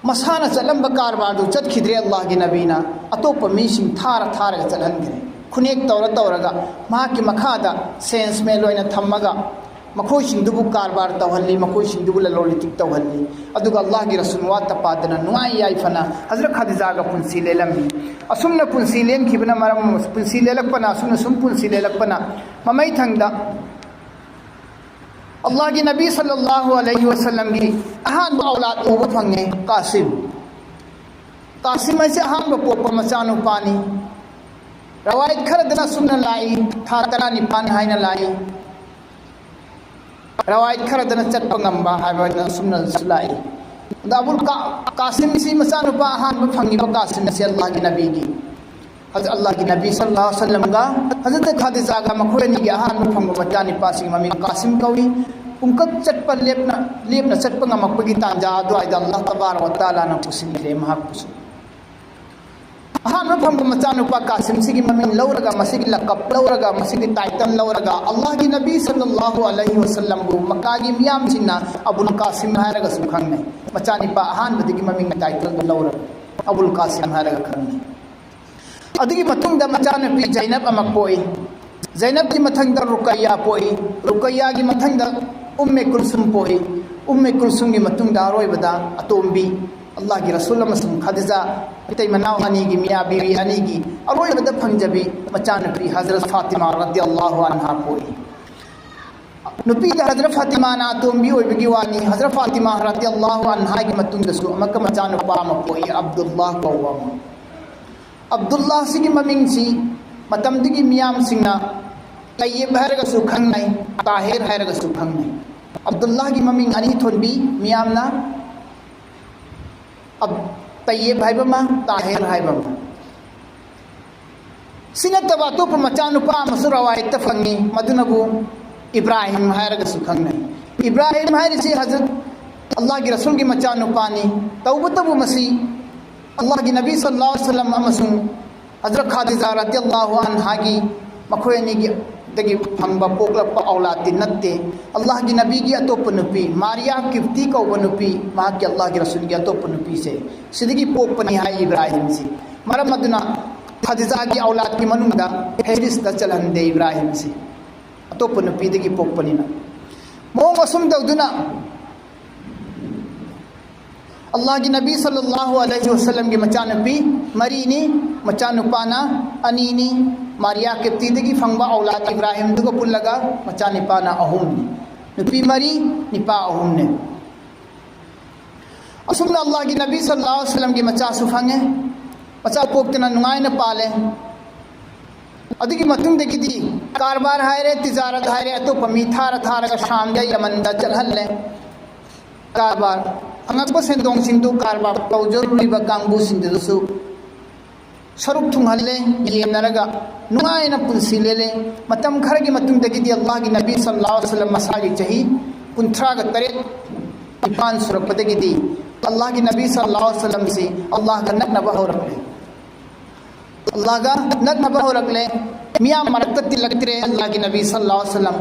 ꯃꯁꯥꯅ ꯆꯠꯂꯝꯕ ꯀꯔꯕꯥꯔꯗꯨ ꯆꯠꯈꯤꯗ꯭ꯔꯦ꯫ ꯑꯜꯂꯥꯍꯒꯤ ꯅꯕꯤꯅ ꯑꯇꯣꯞꯄ ꯃꯤꯁꯤꯡ ꯊꯥꯔ ꯊꯥꯔꯒ ꯆꯠꯍꯟꯈ꯭ꯔꯦ꯫ ꯈꯨꯅꯦꯛ ꯇꯧꯔ ꯇꯧꯔꯒ ꯃꯍꯥꯛꯀꯤ ꯃꯈꯥꯗ ꯁꯦꯜꯁꯃꯦꯟ ꯑꯣꯏꯅ ꯊꯝꯃꯒ ꯃꯈꯣꯏꯁꯤꯡꯗꯨꯕꯨ ꯀꯔꯕꯥꯔ ꯇꯧꯍꯜꯂꯤ, ꯃꯈꯣꯏꯁꯤꯡꯗꯨꯕꯨ ꯂꯂꯣꯟ ꯏꯇꯤꯛ ꯇꯧꯍꯜꯂꯤ꯫ ꯑꯗꯨꯒ ꯑꯜꯂꯥꯍꯒꯤ ꯔꯁꯨꯜ ꯋꯥꯠꯇ ꯄꯥꯗꯅ ꯅꯨꯡꯉꯥꯏ ꯌꯥꯏꯐꯅ ꯍꯖꯔꯠ ꯈꯥꯗꯤꯖꯥꯒ ꯄꯨꯟꯁꯤ ꯂꯦꯜꯂꯝꯃꯤ꯫ ꯑꯁꯨꯝꯅ ꯄꯨꯟꯁꯤ ꯂꯦꯟꯈꯤꯕꯅ ꯃꯔꯝ, ꯄꯨꯟꯁꯤ ꯂꯦꯜꯂꯛꯄꯅ, ꯑꯁꯨꯝꯅ ꯁꯨꯝ ꯄꯨꯟꯁꯤ ꯂꯦꯜꯂꯛꯄꯅ ꯃꯃꯩꯊꯪꯗ ꯑꯜꯂꯥꯍꯒꯤ ꯅꯕꯤ ꯁꯜꯂꯜꯂꯥꯍꯨ ꯑꯂꯩꯍꯤ ꯋꯁꯜꯂꯝꯒꯤ ꯑꯍꯥꯟꯕ ꯑꯧꯂꯥꯗ ꯎꯕ ꯐꯪꯉꯦ, ꯀꯥꯁꯤꯝ꯫ ꯀꯥꯁꯤꯝ ꯍꯥꯏꯁꯦ ꯑꯍꯥꯟꯕ ꯄꯣꯛꯄ ꯃꯆꯥꯅꯨꯄꯥꯅꯤ꯫ ꯔꯋꯥꯌꯠ ꯈꯔꯗꯅ ꯑꯁꯨꯝꯅ ꯂꯥꯛꯏ, ꯊꯥ ꯇꯔꯥꯅꯤꯄꯥꯟ ꯍꯥꯏꯅ ꯂꯥꯛꯏ꯫ ꯔꯋꯥꯌꯠ ꯈꯔꯗꯅ ꯆꯠꯄ ꯉꯝꯕ ꯍꯥꯏꯕ ꯑꯁꯨꯝꯅꯁꯨ ꯂꯥꯛꯏ꯫ ꯑꯗ ꯑꯕꯨꯜ ꯀꯥ-, ꯀꯥꯁꯤꯝꯁꯤ ꯃꯆꯥꯅꯨꯄꯥ ꯑꯍꯥꯟꯕ ꯐꯪꯉꯤꯕ ꯀꯥꯁꯤꯝꯁꯤ ꯑꯜꯂꯥꯍꯒꯤ ꯅꯕꯤꯒꯤ, ꯍꯖꯔꯠ ꯑꯜꯂꯥꯍꯒꯤ ꯅꯕꯤ ꯁꯜꯂꯜꯂꯥꯍꯨ ꯑꯂꯩꯍꯤ ꯋꯁꯜꯂꯝꯒ ꯍꯖꯔꯠ ꯈꯥꯗꯤꯖꯥꯒ ꯃꯈꯣꯏ ꯑꯅꯤꯒꯤ ꯑꯍꯥꯟꯕ ꯐꯪꯕ ꯃꯆꯥꯅꯤꯄꯥꯁꯤꯒꯤ ꯃꯃꯤꯡ ꯀꯥꯁꯤꯝ ꯀꯧꯏ꯫ ꯄꯨꯡꯀꯛ ꯆꯠꯄ ꯂꯦꯞꯅ, ꯂꯦꯞꯅ ꯆꯠꯄ ꯉꯝꯃꯛꯄꯒꯤ ꯇꯥꯟꯖꯥ ꯑꯗꯨꯋꯥꯏꯗ ꯑꯜꯂꯥꯍ ꯇꯕꯥꯔꯛ ꯋ ꯇꯥꯂꯥꯅ ꯄꯨꯁꯤꯟꯈ꯭ꯔꯦ ꯃꯍꯥꯛꯄꯨꯁꯨ꯫ ꯑꯍꯥꯟꯕ ꯐꯪꯕ ꯃꯆꯥꯅꯨꯄꯥ ꯀꯥꯁꯤꯝꯁꯤꯒꯤ ꯃꯃꯤꯡ ꯂꯧꯔꯒ, ꯃꯁꯤꯒꯤ ꯂꯀꯞ ꯂꯧꯔꯒ, ꯃꯁꯤꯒꯤ ꯇꯥꯏꯇꯜ ꯂꯧꯔꯒ, ꯑꯜꯂꯥꯍꯒꯤ ꯅꯕꯤ ꯁꯜꯂꯜꯂꯥꯍꯨ ꯑꯂꯩꯍꯤ ꯋꯁꯜꯂꯝꯕꯨ ꯃꯛꯀꯥꯒꯤ ꯃꯤꯌꯥꯝꯁꯤꯡꯅ ꯑꯕꯨꯜ ꯀꯥꯁꯤꯝ ꯍꯥꯏꯔꯒꯁꯨ ꯈꯪꯅꯩ꯫ ꯃꯆꯥꯅꯤꯄꯥ ꯑꯍꯥꯟꯕꯗꯒꯤ ꯃꯃꯤꯡ ꯇꯥꯏꯇꯜꯗꯨ ꯂꯧꯔꯒ ꯑꯕꯨꯜ ꯀꯥꯁꯤꯝ ꯍꯥꯏꯔꯒ ꯈꯪꯅꯩ꯫ ꯑꯗꯨꯒꯤ ꯃꯇꯨꯡꯗ ꯃꯆꯥꯅꯨꯄꯤ ꯖꯩꯅꯕ ꯑꯃ ꯄꯣꯛꯏ꯫ ꯖꯩꯅꯕꯀꯤ ꯃꯊꯪꯗ ꯔꯨꯀꯩꯌꯥ ꯄꯣꯛꯏ꯫ ꯔꯨꯀꯩꯌꯥꯒꯤ ꯃꯊꯪꯗ ꯎꯝꯃꯦ ꯀꯨꯜꯁꯨꯝ ꯄꯣꯛꯏ꯫ ꯎꯝꯃꯦ ꯀꯨꯜꯁꯨꯝꯒꯤ ꯃꯇꯨꯡꯗ ꯑꯔꯣꯏꯕꯗ ꯑꯇꯣꯝꯕꯤ, ꯑꯜꯂꯥꯍꯒꯤ ꯔꯁꯨꯜ ꯑꯃꯁꯨꯡ ꯈꯗꯤꯖꯥ, ꯃꯇꯩ ꯃꯅꯥꯎ ꯑꯅꯤꯒꯤ, ꯃꯤꯌꯥ ꯕꯤꯕꯤ ꯑꯅꯤꯒꯤ ꯑꯔꯣꯏꯕꯗ ꯐꯪꯖꯕꯤ ꯃꯆꯥꯅꯨꯄꯤ ꯍꯖꯔꯠ ꯐꯥꯇꯤꯃꯥ ꯔꯗꯤꯌꯜꯂꯥꯍꯨ ꯑꯟꯍꯥ ꯄꯣꯛꯏ꯫ ꯅꯨꯄꯤꯗ ꯍꯖꯔꯠ ꯐꯥꯇꯤꯃꯥꯅ ꯑꯇꯣꯝꯕꯤ ꯑꯣꯏꯕꯒꯤ ꯋꯥꯅꯤ꯫ ꯍꯖꯔꯠ ꯐꯥꯇꯤꯃꯥ ꯔꯗꯤꯌꯜꯂꯥꯍꯨ ꯑꯟꯍꯥꯒꯤ ꯃꯇꯨꯡꯗꯁꯨ ꯑꯃꯨꯛꯀ ꯃꯆꯥꯅꯨꯄꯥ ꯑꯃ ꯄꯣꯛꯏ, ꯑꯕꯗꯨꯜꯂꯥꯍ ꯀꯧꯕ ꯑꯃ꯫ ꯑꯕꯗꯨꯜꯂꯥꯍꯁꯤꯒꯤ ꯃꯃꯤꯡꯁꯤ ꯃꯇꯝꯗꯨꯒꯤ ꯃꯤꯌꯥꯝꯁꯤꯡꯅ ꯇꯌꯤꯕ ꯍꯥꯏꯔꯒꯁꯨ ꯈꯪꯅꯩ, ꯇꯥꯍꯤꯔ ꯍꯥꯏꯔꯒꯁꯨ ꯈꯪꯅꯩ꯫ ꯑꯕꯗꯨꯜꯂꯥꯍꯒꯤ ꯃꯃꯤꯡ ꯑꯅꯤ ꯊꯣꯟꯕꯤ ꯃꯤꯌꯥꯝꯅ꯫ ꯑꯕ-, ꯇꯌꯦꯕ ꯍꯥꯏꯕ ꯑꯃ, ꯇꯥꯍꯤꯔ ꯍꯥꯏꯕ ꯑꯃ꯫ ꯁꯤ ꯅꯠꯇꯕ ꯑꯇꯣꯞꯄ ꯃꯆꯥꯅꯨꯄꯥ ꯑꯃꯁꯨ ꯔꯋꯥꯌꯠꯇ ꯐꯪꯉꯤ, ꯃꯗꯨꯅꯕꯨ ꯏꯕ꯭ꯔꯥꯍꯤꯝ ꯍꯥꯏꯔꯒꯁꯨ ꯈꯪꯅꯩ꯫ ꯏꯕ꯭ꯔꯥꯍꯤꯝ ꯍꯥꯏꯔꯤꯁꯤ ꯍꯖꯔꯠ ꯑꯜꯂꯥꯍꯒꯤ ꯔꯁꯨꯜꯒꯤ ꯃꯆꯥꯅꯨꯄꯥꯅꯤ꯫ ꯇꯧꯕꯇꯕꯨ ꯃꯁꯤ ꯑꯜꯂꯥꯍꯒꯤ ꯅꯕꯤ ꯁꯜꯂꯜꯂꯥꯍꯨ ꯑꯂꯩꯍꯤ ꯋꯁꯜꯂꯝ ꯑꯃꯁꯨꯡ ꯍꯖꯔꯠ ꯈꯥꯗꯤꯖꯥ ꯔꯗꯤꯌꯜꯂꯥꯍꯨ ꯑꯟꯍꯥꯒꯤ, ꯃꯈꯣꯏ ꯑꯅꯤꯒꯤꯗꯒꯤ ꯐꯪꯕ ꯄꯣꯛꯂꯛꯄ ꯑꯧꯂꯥꯗꯇꯤ ꯅꯠꯇꯦ꯫ ꯑꯜꯂꯥꯍꯒꯤ ꯅꯕꯤꯒꯤ ꯑꯇꯣꯞꯄ ꯅꯨꯄꯤ, ꯃꯥꯔꯤꯌꯥ ꯀꯤꯞꯇꯤ ꯀꯧꯕ ꯅꯨꯄꯤ, ꯃꯍꯥꯛꯀꯤ ꯑꯜꯂꯥꯍꯒꯤ ꯔꯁꯨꯜꯒꯤ ꯑꯇꯣꯞꯄ ꯅꯨꯄꯤꯁꯦ, ꯁꯤꯗꯒꯤ ꯄꯣꯛꯄꯅꯤ ꯍꯥꯏ ꯏꯕ꯭ꯔꯥꯍꯤꯝꯁꯤ꯫ ꯃꯔꯝ ꯑꯗꯨꯅ ꯈꯥꯗꯤꯖꯥꯒꯤ ꯑꯧꯂꯥꯗꯀꯤ ꯃꯅꯨꯡꯗ ꯐꯦꯍꯔꯤꯁꯇ ꯆꯜꯍꯟꯗꯦ ꯏꯕ꯭ꯔꯥꯍꯤꯝꯁꯤ, ꯑꯇꯣꯞꯄ ꯅꯨꯄꯤꯗꯒꯤ ꯄꯣꯛꯄꯅꯤꯅ꯫ ꯃꯑꯣꯡ ꯑꯁꯨꯝ ꯇꯧꯗꯨꯅ ꯑꯜꯂꯥꯍꯒꯤ ꯅꯕꯤ ꯁꯜꯂꯜꯂꯥꯍꯨ ꯑꯂꯩꯍꯤ ꯋꯁꯜꯂꯝꯒꯤ ꯃꯆꯥꯅꯨꯄꯤ ꯃꯔꯤꯅꯤ, ꯃꯆꯥꯅꯨꯄꯥꯅ ꯑꯅꯤꯅꯤ꯫ ꯃꯥꯔꯤꯌꯥ ꯀꯤꯞꯇꯤꯗꯒꯤ ꯐꯪꯕ ꯑꯧꯂꯥꯗ ꯏꯕ꯭ꯔꯥꯍꯤꯝꯗꯨꯒ ꯄꯨꯜꯂꯒ ꯃꯆꯥꯅꯤꯄꯥꯅ ꯑꯍꯨꯝꯅꯤ꯫ ꯅꯨꯄꯤ ꯃꯔꯤ, ꯅꯤꯄꯥ ꯑꯍꯨꯝꯅꯤ꯫ ꯑꯁꯨꯝꯅ ꯑꯜꯂꯥꯍꯒꯤ ꯅꯕꯤ ꯁꯜꯂꯜꯂꯥꯍꯨ ꯑꯂꯩꯍꯤ ꯋꯁꯜꯂꯝꯒꯤ ꯃꯆꯥꯁꯨ ꯐꯪꯉꯦ꯫ ꯃꯆꯥ ꯄꯣꯛꯇꯅ ꯅꯨꯡꯉꯥꯏꯅ ꯄꯥꯜꯂꯦ꯫ ꯑꯗꯨꯒꯤ ꯃꯇꯨꯡꯗꯒꯤꯗꯤ ꯀꯔꯕꯥꯔ ꯍꯥꯏꯔꯦ, ꯇꯤꯖꯥꯔꯠ ꯍꯥꯏꯔꯦ, ꯑꯇꯣꯞꯄ ꯃꯤ ꯊꯥꯔ ꯊꯥꯔꯒ ꯁꯥꯝꯗ, ꯌꯃꯟꯗ ꯆꯠꯍꯜꯂꯦ꯫ ꯀꯔꯕꯥꯔ, ꯐꯪꯉꯛꯄ ꯁꯦꯟꯗꯣꯡꯁꯤꯡꯗꯨ ꯀꯔꯕꯥꯔ ꯇꯧꯖꯔꯨꯔꯤꯕ ꯀꯥꯡꯕꯨꯁꯤꯡꯗꯨꯗꯁꯨ ꯁꯔꯨꯛ ꯊꯨꯡꯍꯜꯂꯦ꯫ ꯌꯦꯟꯅꯔꯒ ꯅꯨꯡꯉꯥꯏꯅ ꯄꯨꯟꯁꯤ ꯂꯦꯜꯂꯦ꯫ ꯃꯇꯝ ꯈꯔꯒꯤ ꯃꯇꯨꯡꯗꯒꯤꯗꯤ ꯑꯜꯂꯥꯍꯒꯤ ꯅꯕꯤ ꯁꯜꯂꯜꯂꯥꯍꯨ ꯑꯂꯩꯍꯤ ꯋꯁꯜꯂꯝ ꯃꯁꯥꯒꯤ ꯆꯍꯤ ꯀꯨꯟꯊ꯭ꯔꯥꯒ ꯇꯔꯦꯠ, ꯅꯤꯄꯥꯟ ꯁꯨꯔꯛꯄꯗꯒꯤꯗꯤ ꯑꯜꯂꯥꯍꯒꯤ ꯅꯕꯤ ꯁꯜꯂꯜꯂꯥꯍꯨ ꯑꯂꯩꯍꯤ ꯋꯁꯜꯂꯝꯁꯤ ꯑꯜꯂꯥꯍꯒ ꯅꯛꯅꯕ ꯍꯧꯔꯛꯂꯦ꯫ ꯑꯜꯂꯥꯍꯒ ꯅꯛꯅꯕ ꯍꯧꯔꯛꯂꯦ꯫ ꯃꯤꯌꯥꯝ ꯃꯔꯛꯇ ꯇꯤꯜꯂꯛꯇ꯭ꯔꯦ ꯑꯜꯂꯥꯍꯒꯤ ꯅꯕꯤ ꯁꯜꯂꯜꯂꯥꯍꯨ ꯑꯂꯩꯍꯤ ꯋꯁꯜꯂꯝ꯫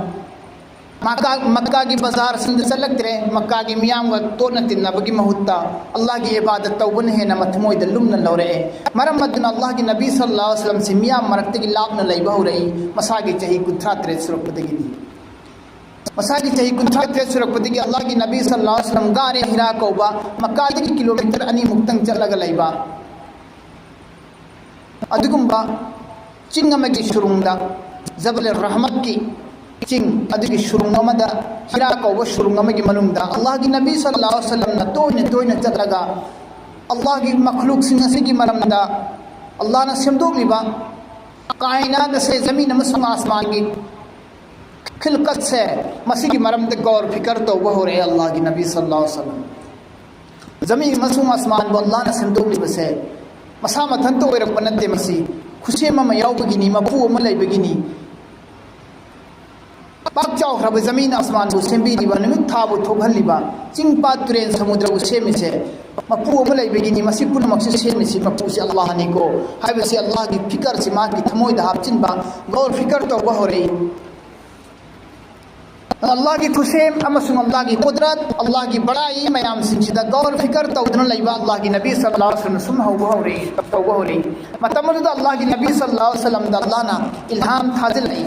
ꯃꯛꯀꯥ, ꯃꯛꯀꯥꯒꯤ ꯕꯖꯥꯔꯁꯤꯡꯗ ꯆꯠꯂꯛꯇ꯭ꯔꯦ꯫ ꯃꯛꯀꯥꯒꯤ ꯃꯤꯌꯥꯝꯒ ꯇꯣꯠꯅ ꯇꯤꯟꯅꯕꯒꯤ ꯃꯍꯨꯠꯇ ꯑꯜꯂꯥꯍꯒꯤ ꯏꯕꯥꯗꯠ ꯇꯧꯕꯅ ꯍꯦꯟꯅ ꯃꯊꯃꯣꯏꯗ ꯂꯨꯝꯅ ꯂꯧꯔꯛꯑꯦ꯫ ꯃꯔꯝ ꯑꯗꯨꯅ ꯑꯜꯂꯥꯍꯒꯤ ꯅꯕꯤ ꯁꯜꯂꯜꯂꯥꯍꯨ ꯑꯂꯩꯍꯤ ꯋꯁꯜꯂꯝꯁꯤ ꯃꯤꯌꯥꯝ ꯃꯔꯛꯇꯒꯤ ꯂꯥꯞꯅ ꯂꯩꯕ ꯍꯧꯔꯛꯏ, ꯃꯁꯥꯒꯤ ꯆꯍꯤ ꯀꯨꯟꯊ꯭ꯔꯥ ꯇꯔꯦꯠ ꯁꯨꯔꯛꯄꯗꯒꯤꯗꯤ꯫ ꯃꯁꯥꯒꯤ ꯆꯍꯤ ꯀꯨꯟꯊ꯭ꯔꯥ ꯇꯔꯦꯠ ꯁꯨꯔꯛꯄꯗꯒꯤ ꯑꯜꯂꯥꯍꯒꯤ ꯅꯕꯤ ꯁꯜꯂꯜꯂꯥꯍꯨ ꯑꯂꯩꯍꯤ ꯋꯁꯜꯂꯝ ꯒꯥꯔꯦ ꯍꯤꯔꯥ ꯀꯧꯕ ꯃꯛꯀꯥꯗꯒꯤ ꯀꯤꯂꯣꯃꯤꯇꯔ ꯑꯅꯤꯃꯨꯛꯇꯪ ꯆꯠꯂꯒ ꯂꯩꯕ ꯑꯗꯨꯒꯨꯝꯕ ꯆꯤꯡ ꯑꯃꯒꯤ ꯁꯨꯔꯨꯡꯗ, ꯖꯕꯜ ꯔꯍꯃꯠꯀꯤ ꯆꯤꯡ ꯑꯗꯨꯒꯤ ꯁꯨꯔꯨꯡ ꯑꯃꯗ, ꯍꯤꯔꯥ ꯀꯧꯕ ꯁꯨꯔꯨꯡ ꯑꯃꯒꯤ ꯃꯅꯨꯡꯗ ꯑꯜꯂꯥꯍꯒꯤ ꯅꯕꯤ ꯁꯜꯂꯜꯂꯥꯍꯨ ꯑꯂꯩꯍꯤ ꯋꯁꯜꯂꯝꯅ ꯇꯣꯏꯅ ꯇꯣꯏꯅ ꯆꯠꯂꯒ ꯑꯜꯂꯥꯍꯒꯤ ꯃꯈꯂꯨꯛꯁꯤꯡ ꯑꯁꯤꯒꯤ ꯃꯔꯝꯗ, ꯑꯜꯂꯥꯍꯅ ꯁꯦꯝꯗꯣꯛꯂꯤꯕ ꯀꯥꯏꯅꯥꯠ ꯑꯁꯦ, ꯖꯃꯤꯟ ꯑꯃꯁꯨꯡ ꯑꯥꯁꯃꯥꯟꯒꯤ ꯈꯤꯜꯀꯠꯁꯦ, ꯃꯁꯤꯒꯤ ꯃꯔꯝꯗ ꯒꯧꯔ ꯐꯤꯀꯔ ꯇꯧꯕ ꯍꯧꯔꯛꯑꯦ ꯑꯜꯂꯥꯍꯒꯤ ꯅꯕꯤ ꯁꯜꯂꯜꯂꯥꯍꯨ ꯑꯂꯩꯍꯤ ꯋꯁꯜꯂꯝ꯫ ꯖꯃꯤꯟ ꯑꯃꯁꯨꯡ ꯑꯁꯃꯥꯟꯕꯨ ꯑꯜꯂꯥꯍꯅ ꯁꯦꯝꯗꯣꯛꯂꯤꯕꯁꯦ ꯃꯁꯥ ꯃꯊꯟꯇ ꯑꯣꯏꯔꯛꯄ ꯅꯠꯇꯦ꯫ ꯃꯁꯤ ꯈꯨꯠꯁꯦꯝ ꯑꯃ ꯌꯥꯎꯕꯒꯤꯅꯤ, ꯃꯄꯨ ꯑꯃ ꯂꯩꯕꯒꯤꯅꯤ꯫ ꯄꯥꯛ ꯆꯥꯎꯈ꯭ꯔꯕ ꯖꯃꯤꯟ ꯑꯁꯃꯥꯟꯕꯨ ꯁꯦꯝꯕꯤꯔꯤꯕ, ꯅꯨꯃꯤꯠ ꯊꯥꯕꯨ ꯊꯣꯛꯍꯜꯂꯤꯕ, ꯆꯤꯡ ꯄꯥꯠ ꯇꯨꯔꯦꯟ ꯁꯃꯨꯗ꯭ꯔꯕꯨ ꯁꯦꯝꯃꯤꯁꯦ ꯃꯄꯨ ꯑꯃ ꯂꯩꯕꯒꯤꯅꯤ꯫ ꯃꯁꯤ ꯄꯨꯝꯅꯃꯛꯁꯤ ꯁꯦꯝꯃꯤꯁꯤ ꯃꯄꯨꯁꯤ ꯑꯜꯂꯥꯍꯅꯤꯀꯣ ꯍꯥꯏꯕꯁꯤ ꯑꯜꯂꯥꯍꯒꯤ ꯐꯤꯀꯔꯁꯤ ꯃꯍꯥꯛꯀꯤ ꯊꯃꯣꯏꯗ ꯍꯥꯞꯆꯤꯟꯕ, ꯒꯧꯔ ꯐꯤꯀꯔ ꯇꯧꯕ ꯍꯧꯔꯛꯏ꯫ ꯑꯜꯂꯥꯍꯒꯤ ꯈꯨꯠꯁꯦꯝ ꯑꯃꯁꯨꯡ ꯑꯜꯂꯥꯍꯒꯤ ꯀꯨꯗꯔꯠ, ꯑꯜꯂꯥꯍꯒꯤ ꯕꯔꯥꯏ ꯃꯌꯥꯝꯁꯤꯡꯁꯤꯗ ꯒꯧꯔ ꯐꯤꯀꯔ ꯇꯧꯗꯨꯅ ꯂꯩꯕ ꯑꯜꯂꯥꯍꯒꯤ ꯅꯕꯤ ꯁꯜꯂꯥꯍꯨ ꯑꯂꯩꯍꯤ ꯋꯁꯜꯂꯝꯅ ꯁꯨꯝ ꯍꯧꯕ ꯍꯧꯔꯛꯏ, ꯇꯧꯕ ꯍꯧꯔꯛꯏ꯫ ꯃꯇꯝ ꯑꯗꯨꯗ ꯑꯜꯂꯥꯍꯒꯤ ꯅꯕꯤ ꯁꯜꯂꯥꯍꯨ ꯑꯂꯩꯍꯤ ꯋꯁꯜꯂꯝꯗ ꯑꯜꯂꯥꯍꯅ ꯏꯜꯍꯥꯝ ꯊꯥꯖꯤꯜꯂꯛꯏ꯫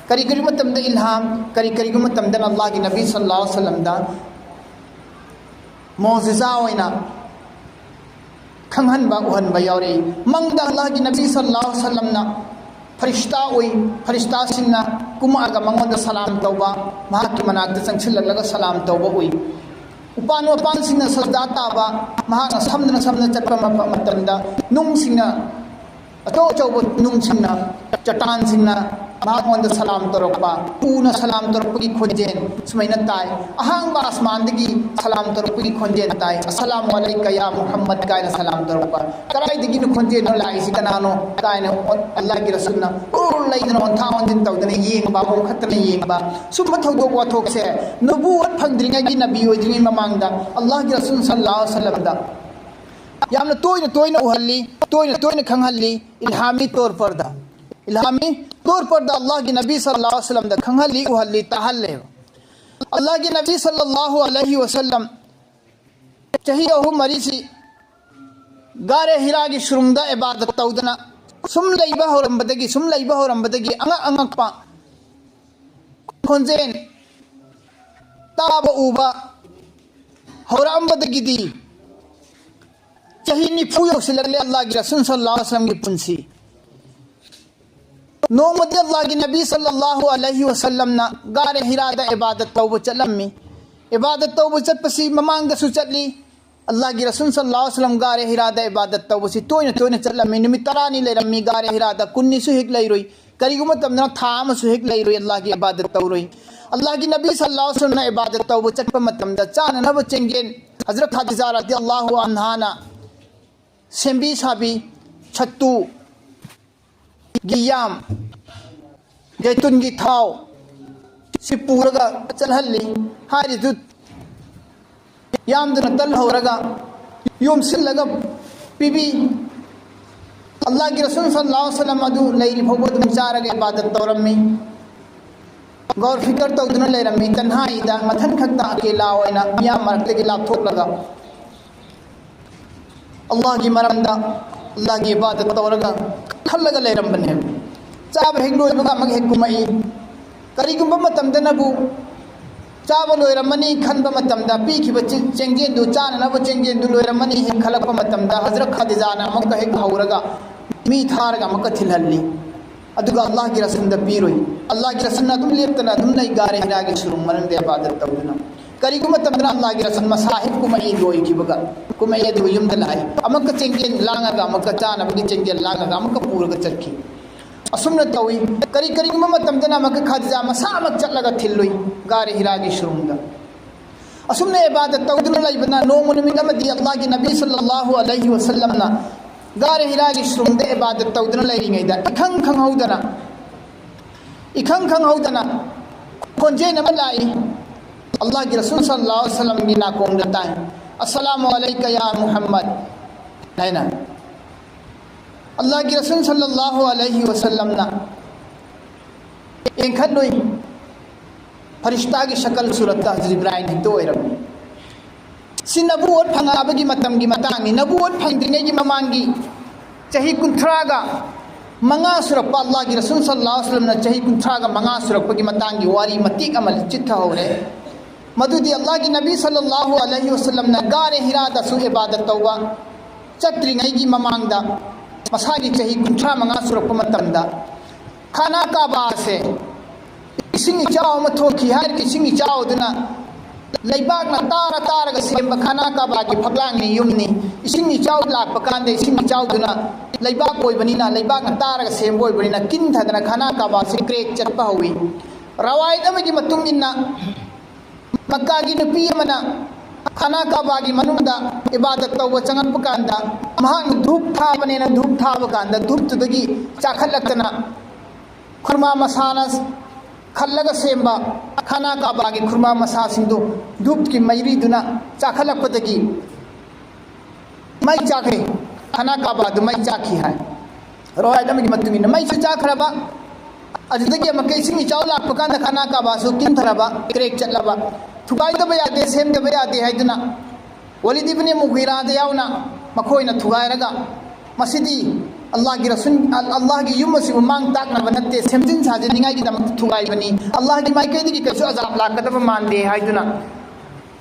ꯀꯔꯤ ꯀꯔꯤ ꯃꯇꯝꯗ ꯏꯜꯍꯥꯝ, ꯀꯔꯤ ꯀꯔꯤꯒꯨꯝꯕ ꯃꯇꯝꯗꯅ ꯑꯜꯂꯥꯍꯒꯤ ꯅꯕꯤ ꯁꯜꯂꯥꯍꯨ ꯑꯂꯩꯍꯤ ꯋꯁꯜꯂꯝꯗ ꯃꯣꯖꯤꯖꯥ ꯑꯣꯏꯅ ꯈꯪꯍꯟꯕ, ꯎꯍꯟꯕ ꯌꯥꯎꯔꯛꯏ꯫ ꯃꯪꯗ ꯑꯜꯂꯥꯍꯒꯤ ꯅꯕꯤ ꯁꯜꯂꯥꯍꯨ ꯑꯂꯩꯍꯤ ꯋꯁꯜꯂꯝꯅ ꯐꯔꯤꯁꯇꯥ ꯎꯏ, ꯐꯔꯤꯁꯇꯥꯁꯤꯡꯅ ꯀꯨꯝꯃꯛꯑꯒ ꯃꯉꯣꯟꯗ ꯁꯂꯥꯝ ꯇꯧꯕ, ꯃꯍꯥꯛꯀꯤ ꯃꯅꯥꯛꯇ ꯆꯪꯁꯤꯜꯂꯛꯂꯒ ꯁꯂꯥꯝ ꯇꯧꯕ ꯎꯏ꯫ ꯎꯄꯥꯟ ꯋꯥꯄꯥꯟꯁꯤꯡꯅ ꯁꯖꯗꯥ ꯇꯥꯕ, ꯃꯍꯥꯛꯅ ꯁꯝꯗꯅ ꯁꯝꯗꯅ ꯆꯠꯄ ꯃꯐꯝ ꯃꯇꯝꯗ ꯅꯨꯡꯁꯤꯡꯅ, ꯑꯆꯧ ꯑꯆꯧꯕ ꯅꯨꯡꯁꯤꯡꯅ, ꯆꯇꯥꯟꯁꯤꯡꯅ ꯃꯍꯥꯛꯉꯣꯟꯗ ꯁꯂꯥꯝ ꯇꯧꯔꯛꯄ, ꯎꯅ ꯁꯂꯥꯝ ꯇꯧꯔꯛꯄꯒꯤ ꯈꯣꯟꯖꯦꯜ ꯁꯨꯃꯥꯏꯅ ꯇꯥꯏ꯫ ꯑꯍꯥꯡꯕ ꯑꯁꯃꯥꯟꯗꯒꯤ ꯁꯂꯥꯝ ꯇꯧꯔꯛꯄꯒꯤ ꯈꯣꯟꯖꯦꯜ ꯇꯥꯏ, "ꯑꯁꯂꯥꯃꯨ ꯑꯂꯩꯀ ꯌꯥ ꯃꯨꯍꯝꯃꯗ" ꯀꯥꯏꯅ ꯁꯂꯥꯝ ꯇꯧꯔꯛꯄ꯫ "ꯀꯗꯥꯏꯗꯒꯤꯅꯣ ꯈꯣꯟꯖꯦꯜꯅꯣ ꯂꯥꯛꯏꯁꯤ, ꯀꯅꯥꯅꯣ?" ꯀꯥꯏꯅ ꯑꯜꯂꯥꯍꯒꯤ ꯔꯁꯨꯜꯅ ꯎꯔ ꯂꯩꯗꯅ ꯑꯣꯟꯊꯥ ꯑꯣꯟꯁꯤꯟ ꯇꯧꯗꯅ ꯌꯦꯡꯕ, ꯑꯣꯟꯈꯠꯇꯅ ꯌꯦꯡꯕ꯫ ꯁꯨꯝꯕ ꯊꯧꯗꯣꯛ ꯋꯥꯊꯣꯛꯁꯦ ꯅꯕꯨꯋꯠ ꯐꯪꯗ꯭ꯔꯤꯉꯩꯒꯤ, ꯅꯕꯤ ꯑꯣꯏꯗ꯭ꯔꯤꯉꯩ ꯃꯃꯥꯡꯗ ꯑꯜꯂꯥꯍꯒꯤ ꯔꯁꯨꯜ ꯁꯜꯂꯥꯍꯨ ꯑꯂꯩꯍꯤ ꯋꯁꯜꯂꯝꯗ ꯌꯥꯝꯅ ꯇꯣꯏꯅ ꯇꯣꯏꯅ ꯎꯍꯜꯂꯤ, ꯇꯣꯏꯅ ꯇꯣꯏꯅ ꯈꯪꯍꯜꯂꯤ꯫ ꯏꯜꯍꯥꯃꯤ ꯇꯣꯔ ꯄꯔꯗ, ꯏꯜꯍꯥꯃꯤ ꯇꯣꯔ ꯄꯔꯗ ꯑꯜꯂꯥꯍꯒꯤ ꯅꯕꯤ ꯁꯜꯂꯥꯍꯨ ꯑꯂꯩꯍꯤ ꯋꯁꯜꯂꯝꯗ ꯈꯪꯍꯜꯂꯤ, ꯎꯍꯜꯂꯤ, ꯇꯥꯍꯜꯂꯦꯕ꯫ ꯑꯜꯂꯥꯍꯒꯤ ꯅꯕꯤ ꯁꯜꯂꯥꯍꯨ ꯑꯂꯩꯍꯤ ꯋꯁꯜꯂꯝ ꯆꯍꯤ ꯑꯍꯨꯝ ꯃꯔꯤꯁꯤ ꯒꯥꯔꯦ ꯍꯤꯔꯥꯒꯤ ꯁꯨꯔꯨꯡꯗ ꯏꯕꯥꯗꯠ ꯇꯧꯗꯅ ꯁꯨꯝ ꯂꯩꯕ ꯍꯧꯔꯝꯕꯗꯒꯤ, ꯁꯨꯝ ꯂꯩꯕ ꯍꯧꯔꯝꯕꯗꯒꯤ ꯑꯉꯛ ꯑꯉꯛꯄ ꯈꯣꯟꯖꯦꯜ ꯇꯥꯕ ꯎꯕ ꯍꯧꯔꯛꯑꯝꯕꯗꯒꯤꯗꯤ ꯆꯍꯤ ꯅꯤꯐꯨ ꯌꯧꯁꯤꯜꯂꯛꯂꯦ ꯑꯜꯂꯥꯍꯒꯤ ꯔꯁꯨꯜ ꯁꯜꯂꯥꯍꯨ ꯑꯂꯩꯍꯤ ꯋꯁꯜꯂꯝꯒꯤ ꯄꯨꯟꯁꯤ꯫ ꯅꯣꯡꯃꯗꯤ ꯑꯜꯂꯥꯍꯒꯤ ꯅꯕꯤ ꯁꯜꯂꯥꯍꯨ ꯑꯂꯩꯍꯤ ꯋꯁꯜꯂꯝꯅ ꯒꯥꯔꯦ ꯍꯤꯔꯥꯗ ꯏꯕꯥꯗꯠ ꯇꯧꯕ ꯆꯠꯂꯝꯃꯤ꯫ ꯏꯕꯥꯗꯠ ꯇꯧꯕ ꯆꯠꯄꯁꯤ ꯃꯃꯥꯡꯗꯁꯨ ꯆꯠꯂꯤ꯫ ꯑꯜꯂꯥꯍꯒꯤ ꯔꯁꯨꯜ ꯁꯜꯂꯥꯍꯨ ꯑꯂꯩꯍꯤ ꯋꯁꯜꯂꯝ ꯒꯥꯔꯦ ꯍꯤꯔꯥꯗ ꯏꯕꯥꯗꯠ ꯇꯧꯕꯁꯤ ꯇꯣꯏꯅ ꯇꯣꯏꯅ ꯆꯠꯂꯝꯃꯤ꯫ ꯅꯨꯃꯤꯠ ꯇꯔꯥꯅꯤ ꯂꯩꯔꯝꯃꯤ ꯒꯥꯔꯦ ꯍꯤꯔꯥꯗ, ꯀꯨꯟꯅꯤꯁꯨ ꯍꯦꯛ ꯂꯩꯔꯨꯏ꯫ ꯀꯔꯤꯒꯨꯝꯕ ꯃꯇꯝꯗꯅ ꯊꯥ ꯑꯃꯁꯨ ꯍꯦꯛ ꯂꯩꯔꯨꯏ, ꯑꯜꯂꯥꯍꯒꯤ ꯏꯕꯥꯗꯠ ꯇꯧꯔꯨꯏ꯫ ꯑꯜꯂꯥꯍꯒꯤ ꯅꯕꯤ ꯁꯜꯂꯥꯍꯨ ꯑꯂꯩꯍꯤ ꯋꯁꯜꯂꯝꯅ ꯏꯕꯥꯗꯠ ꯇꯧꯕ ꯆꯠꯄ ꯃꯇꯝꯗ ꯆꯥꯅꯅꯕ ꯆꯦꯡꯒꯦꯟ ꯍꯖꯔꯠ ꯈꯥꯗꯤꯖꯥ ꯔꯗꯤꯌꯜꯂꯥꯍꯨ ꯑꯟꯍꯥꯅ ꯁꯦꯝꯕꯤ ꯁꯥꯕꯤ ꯁꯠꯇꯨꯒꯤ ꯌꯥꯝ, ꯖꯩꯇꯨꯟꯒꯤ ꯊꯥꯎ ꯁꯤ ꯄꯨꯔꯒ ꯆꯠꯍꯜꯂꯤ꯫ ꯍꯥꯏꯔꯤꯗꯨ ꯌꯥꯝꯗꯨꯅ ꯇꯜꯍꯧꯔꯒ ꯌꯣꯝꯁꯤꯜꯂꯒ ꯄꯤꯕꯤ꯫ ꯑꯜꯂꯥꯍꯒꯤ ꯔꯁꯨꯜ ꯁꯜꯂꯜꯂꯥꯍꯨ ꯑꯂꯩꯍꯤ ꯋꯁꯜꯂꯝ ꯑꯗꯨ ꯂꯩꯔꯤ ꯐꯥꯎꯕ ꯑꯗꯨꯝ ꯆꯥꯔꯒ ꯏꯕꯥꯗꯠ ꯇꯧꯔꯝꯃꯤ꯫ ꯒꯧꯔ ꯐꯤꯀꯔ ꯇꯧꯗꯨꯅ ꯂꯩꯔꯝꯃꯤ꯫ ꯇꯟꯍꯥꯏꯗ ꯃꯊꯟ ꯈꯛꯇ ꯑꯀꯦꯂꯥ ꯑꯣꯏꯅ ꯃꯤꯌꯥꯝ ꯃꯔꯛꯇꯒꯤ ꯂꯥꯞꯊꯣꯛꯂꯒ ꯑꯜꯂꯥꯍꯒꯤ ꯃꯔꯝꯗ, ꯑꯜꯂꯥꯍꯒꯤ ꯏꯕꯥꯗꯠ ꯇꯧꯔꯒ ꯈꯜꯂꯒ ꯂꯩꯔꯝꯕꯅꯦ꯫ ꯆꯥꯕ ꯍꯦꯛ ꯂꯣꯏꯕꯒ ꯑꯃꯒ ꯍꯦꯛ ꯀꯨꯝꯃꯛꯏ꯫ ꯀꯔꯤꯒꯨꯝꯕ ꯃꯇꯝꯗꯅꯕꯨ ꯆꯥꯕ ꯂꯣꯏꯔꯝꯃꯅꯤ ꯈꯟꯕ ꯃꯇꯝꯗ, ꯄꯤꯈꯤꯕ ꯆꯤ-, ꯆꯦꯡꯖꯦꯟꯗꯨ, ꯆꯥꯅꯅꯕ ꯆꯦꯡꯖꯦꯟꯗꯨ ꯂꯣꯏꯔꯝꯃꯅꯤ ꯍꯦꯛ ꯈꯜꯂꯛꯄ ꯃꯇꯝꯗ, ꯍꯖꯔꯠ ꯈꯥꯗꯤꯖꯥꯅ ꯑꯃꯨꯛꯀ ꯍꯦꯛ ꯍꯧꯔꯒ ꯃꯤ ꯊꯥꯔꯒ ꯑꯃꯨꯛꯀ ꯊꯤꯜꯍꯜꯂꯤ꯫ ꯑꯗꯨꯒ ꯑꯜꯂꯥꯍꯒꯤ ꯔꯁꯨꯜꯗ ꯄꯤꯔꯨꯏ꯫ ꯑꯜꯂꯥꯍꯒꯤ ꯔꯁꯨꯜꯅ ꯑꯗꯨꯝ ꯂꯦꯞꯇꯅ ꯑꯗꯨꯝ ꯂꯩ ꯒꯥꯔꯦ ꯍꯤꯔꯥꯒꯤ ꯁꯨꯔꯨꯡ ꯃꯅꯨꯡꯗ ꯏꯕꯥꯗꯠ ꯇꯧꯗꯨꯅ꯫ ꯀꯔꯤꯒꯨꯝꯕ ꯃꯇꯝꯗꯅ ꯑꯜꯂꯥꯍꯒꯤ ꯔꯁꯨꯜ ꯃꯁꯥ ꯍꯦꯛ ꯀꯨꯝꯃꯛꯏ, ꯂꯣꯏꯈꯤꯕꯒ ꯀꯨꯝꯃꯛꯏ, ꯑꯗꯨꯒ ꯌꯨꯝꯗ ꯂꯥꯛꯏ꯫ ꯑꯃꯨꯛꯀ ꯆꯦꯡꯖꯦꯜ ꯂꯥꯡꯉꯒ, ꯑꯃꯨꯛꯀ ꯆꯥꯅꯕꯒꯤ ꯆꯦꯡꯖꯦꯜ ꯂꯥꯡꯉꯒ ꯑꯃꯨꯛꯀ ꯄꯨꯔꯒ ꯆꯠꯈꯤ꯫ ꯑꯁꯨꯝꯅ ꯇꯧꯏ꯫ ꯀꯔꯤ, ꯀꯔꯤꯒꯨꯝꯕ ꯃꯇꯝꯗꯅ ꯑꯃꯨꯛꯀ ꯈꯥꯗꯤꯖꯥ ꯃꯁꯥꯃꯛ ꯆꯠꯂꯒ ꯊꯤꯜꯂꯨꯏ ꯒꯥꯔꯦ ꯍꯤꯔꯥꯒꯤ ꯁꯨꯔꯨꯡꯗ꯫ ꯑꯁꯨꯝꯅ ꯏꯕꯥꯗꯠ ꯇꯧꯗꯨꯅ ꯂꯩꯕꯅ ꯅꯣꯡꯃ ꯅꯨꯃꯤꯠ ꯑꯃꯗꯤ ꯑꯜꯂꯥꯍꯒꯤ ꯅꯕꯤ ꯁꯜꯂꯜꯂꯥꯍꯨ ꯑꯂꯩꯍꯤ ꯋꯁꯜꯂꯝꯅ ꯒꯥꯔꯦ ꯍꯤꯔꯥꯒꯤ ꯁꯨꯔꯨꯡꯗ ꯏꯕꯥꯗꯠ ꯇꯧꯗꯨꯅ ꯂꯩꯔꯤꯉꯩꯗ ꯏꯈꯪ ꯈꯪꯍꯧꯗꯅ, ꯏꯈꯪ ꯈꯪꯍꯧꯗꯅ ꯈꯣꯟꯖꯦꯜ ꯑꯃ ꯂꯥꯛꯏ꯫ ꯑꯜꯂꯥꯍꯒꯤ ꯔꯁꯨꯜ ꯁꯜꯂꯜꯂꯥꯍꯨ ꯑꯂꯩꯍꯤ ꯋꯁꯜꯂꯝꯒꯤ ꯅꯥꯀꯣꯡꯗ ꯇꯥꯏ, "ꯑꯁꯁꯂꯥꯃꯨ ꯑꯂꯩꯀ ꯌꯥ ꯃꯨꯍꯝꯃꯗ" ꯍꯥꯏꯅ꯫ ꯑꯜꯂꯥꯍꯒꯤ ꯔꯁꯨꯜ ꯁꯜꯂꯜꯂꯥꯍꯨ ꯑꯂꯩꯍꯤ ꯋꯁꯜꯂꯝꯅ ꯌꯦꯡꯈꯠꯂꯨꯏ꯫ ꯐꯔꯤꯁꯇꯥꯒꯤ ꯁꯀꯜ ꯁꯨꯔꯠꯇ ꯍꯖꯔꯠ ꯏꯕ꯭ꯔꯥꯍꯤꯝ ꯍꯦꯛꯇ ꯑꯣꯏꯔꯝꯃꯤ꯫ ꯁꯤ ꯅꯕꯨꯋꯠ ꯐꯪꯉꯛꯑꯕꯒꯤ ꯃꯇꯝꯒꯤ ꯃꯇꯥꯡꯅꯤ꯫ ꯅꯕꯨꯋꯠ ꯐꯪꯗ꯭ꯔꯤꯉꯩꯒꯤ ꯃꯃꯥꯡꯒꯤ ꯆꯍꯤ ꯀꯨꯟꯊ꯭ꯔꯥꯒ ꯃꯉꯥ ꯁꯨꯔꯛꯄ, ꯑꯜꯂꯥꯍꯒꯤ ꯔꯁꯨꯜ ꯁꯜꯂꯜꯂꯥꯍꯨ ꯑꯂꯩꯍꯤ ꯋꯁꯜꯂꯝꯅ ꯆꯍꯤ ꯀꯨꯟꯊ꯭ꯔꯥꯒ ꯃꯉꯥ ꯁꯨꯔꯛꯄꯒꯤ ꯃꯇꯥꯡꯒꯤ ꯋꯥꯔꯤ ꯃꯇꯦꯛ ꯑꯃ ꯆꯤꯠꯊꯍꯧꯔꯦ꯫ ꯃꯗꯨꯗꯤ ꯑꯜꯂꯥꯍꯒꯤ ꯅꯕꯤ ꯁꯜꯂꯜꯂꯥꯍꯨ ꯑꯂꯩꯍꯤ ꯋꯁꯜꯂꯝꯅ ꯒꯥꯔꯦ ꯍꯤꯔꯥꯗꯁꯨ ꯏꯕꯥꯗꯠ ꯇꯧꯕ ꯆꯠꯇ꯭ꯔꯤꯉꯩꯒꯤ ꯃꯃꯥꯡꯗ, ꯃꯁꯥꯒꯤ ꯆꯍꯤ ꯀꯨꯟꯊ꯭ꯔꯥ ꯃꯉꯥ ꯁꯨꯔꯛꯄ ꯃꯇꯝꯗ, ꯈꯥꯅꯥ ꯀꯥꯕꯥꯁꯦ ꯏꯁꯤꯡ ꯏꯆꯥꯎ ꯑꯃ ꯊꯣꯛꯈꯤ꯫ ꯍꯥꯏꯔꯤꯕ ꯏꯁꯤꯡ ꯏꯆꯥꯎꯗꯨꯅ ꯂꯩꯕꯥꯛꯅ ꯇꯥꯔ ꯇꯥꯔꯒ ꯁꯦꯝꯕ ꯈꯥꯅꯥ ꯀꯥꯕꯥꯒꯤ ꯐꯛꯂꯥꯡꯅꯤ, ꯌꯨꯝꯅꯤ꯫ ꯏꯁꯤꯡ ꯏꯆꯥꯎ ꯂꯥꯛꯄ ꯀꯥꯟꯗ ꯏꯁꯤꯡ ꯏꯆꯥꯎꯗꯨꯅ ꯂꯩꯕꯥꯛ ꯑꯣꯏꯕꯅꯤꯅ, ꯂꯩꯕꯥꯛꯅ ꯇꯥꯔꯒ ꯁꯦꯝꯕ ꯑꯣꯏꯕꯅꯤꯅ ꯀꯤꯟꯊꯗꯅ ꯈꯥꯅꯥ ꯀꯥꯕꯥꯁꯤ crack ꯆꯠꯄ ꯍꯧꯏ꯫ ꯔꯋꯥꯌꯠ ꯑꯃꯒꯤ ꯃꯇꯨꯡ ꯏꯟꯅ ꯃꯛꯀꯥꯒꯤ ꯅꯨꯄꯤ ꯑꯃꯅ ꯈꯥꯅꯥ ꯀꯥꯕꯥꯒꯤ ꯃꯅꯨꯡꯗ ꯏꯕꯥꯗꯠ ꯇꯧꯕ ꯆꯪꯉꯛꯄ ꯀꯥꯟꯗ, ꯃꯍꯥꯛꯅ ꯙꯨꯞ ꯊꯥꯕꯅꯦꯅ ꯙꯨꯞ ꯊꯥꯕ ꯀꯥꯟꯗ, ꯙꯨꯞꯇꯨꯗꯒꯤ ꯆꯥꯈꯠꯂꯛꯇꯅ ꯈꯨꯔꯃꯥ ꯃꯁꯥꯅ ꯈꯜꯂꯒ ꯁꯦꯝꯕ ꯈꯥꯅꯥ ꯀꯥꯕꯥꯒꯤ ꯈꯨꯔꯃꯥ ꯃꯁꯥꯁꯤꯡꯗꯨ ꯙꯨꯞꯀꯤ ꯃꯩꯔꯤꯗꯨꯅ ꯆꯥꯈꯠꯂꯛꯄꯗꯒꯤ ꯃꯩ ꯆꯥꯈ꯭ꯔꯦ꯫ ꯈꯥꯅꯥ ꯀꯥꯕꯥꯗꯨ ꯃꯩ ꯆꯥꯈꯤ ꯍꯥꯏ꯫ ꯔꯋꯥꯌꯠ ꯑꯃꯒꯤ ꯃꯇꯨꯡ ꯏꯟꯅ ꯃꯩꯁꯨ ꯆꯥꯈ꯭ꯔꯕ, ꯑꯗꯨꯗꯒꯤ ꯑꯃꯨꯛꯀ ꯏꯁꯤꯡ ꯏꯆꯥꯎ ꯂꯥꯛꯄ ꯀꯥꯟꯗ ꯈꯥꯅꯥ ꯀꯥꯕꯥꯁꯨ ꯀꯤꯟꯊꯔꯕ, ꯀ꯭ꯔꯦꯛ ꯆꯠꯂꯕ, ꯊꯨꯒꯥꯏꯗꯕ ꯌꯥꯗꯦ, ꯁꯦꯝꯗꯕ ꯌꯥꯗꯦ ꯍꯥꯏꯗꯨꯅ ꯋꯥꯂꯤꯗ ꯏꯕꯅꯤ ꯃꯨꯒꯤꯔꯥꯗ ꯌꯥꯎꯅ ꯃꯈꯣꯏꯅ ꯊꯨꯒꯥꯏꯔꯒ, ꯃꯁꯤꯗꯤ ꯑꯜꯂꯥꯍꯒꯤ ꯔꯁꯨꯜ, ꯑꯜ-, ꯑꯜꯂꯥꯍꯒꯤ ꯌꯨꯝ ꯑꯁꯤꯕꯨ ꯃꯥꯡ ꯇꯥꯛꯅꯕ ꯅꯠꯇꯦ, ꯁꯦꯝꯖꯤꯟ ꯁꯥꯖꯤꯟꯅꯤꯡꯉꯥꯏꯒꯤꯗꯃꯛꯇ ꯊꯨꯒꯥꯏꯕꯅꯤ, ꯑꯜꯂꯥꯍꯒꯤ ꯃꯥꯏꯀꯩꯗꯒꯤ ꯀꯩꯁꯨ ꯑꯖꯥꯕ ꯂꯥꯛꯀꯗꯕ ꯃꯥꯟꯗꯦ ꯍꯥꯏꯗꯨꯅ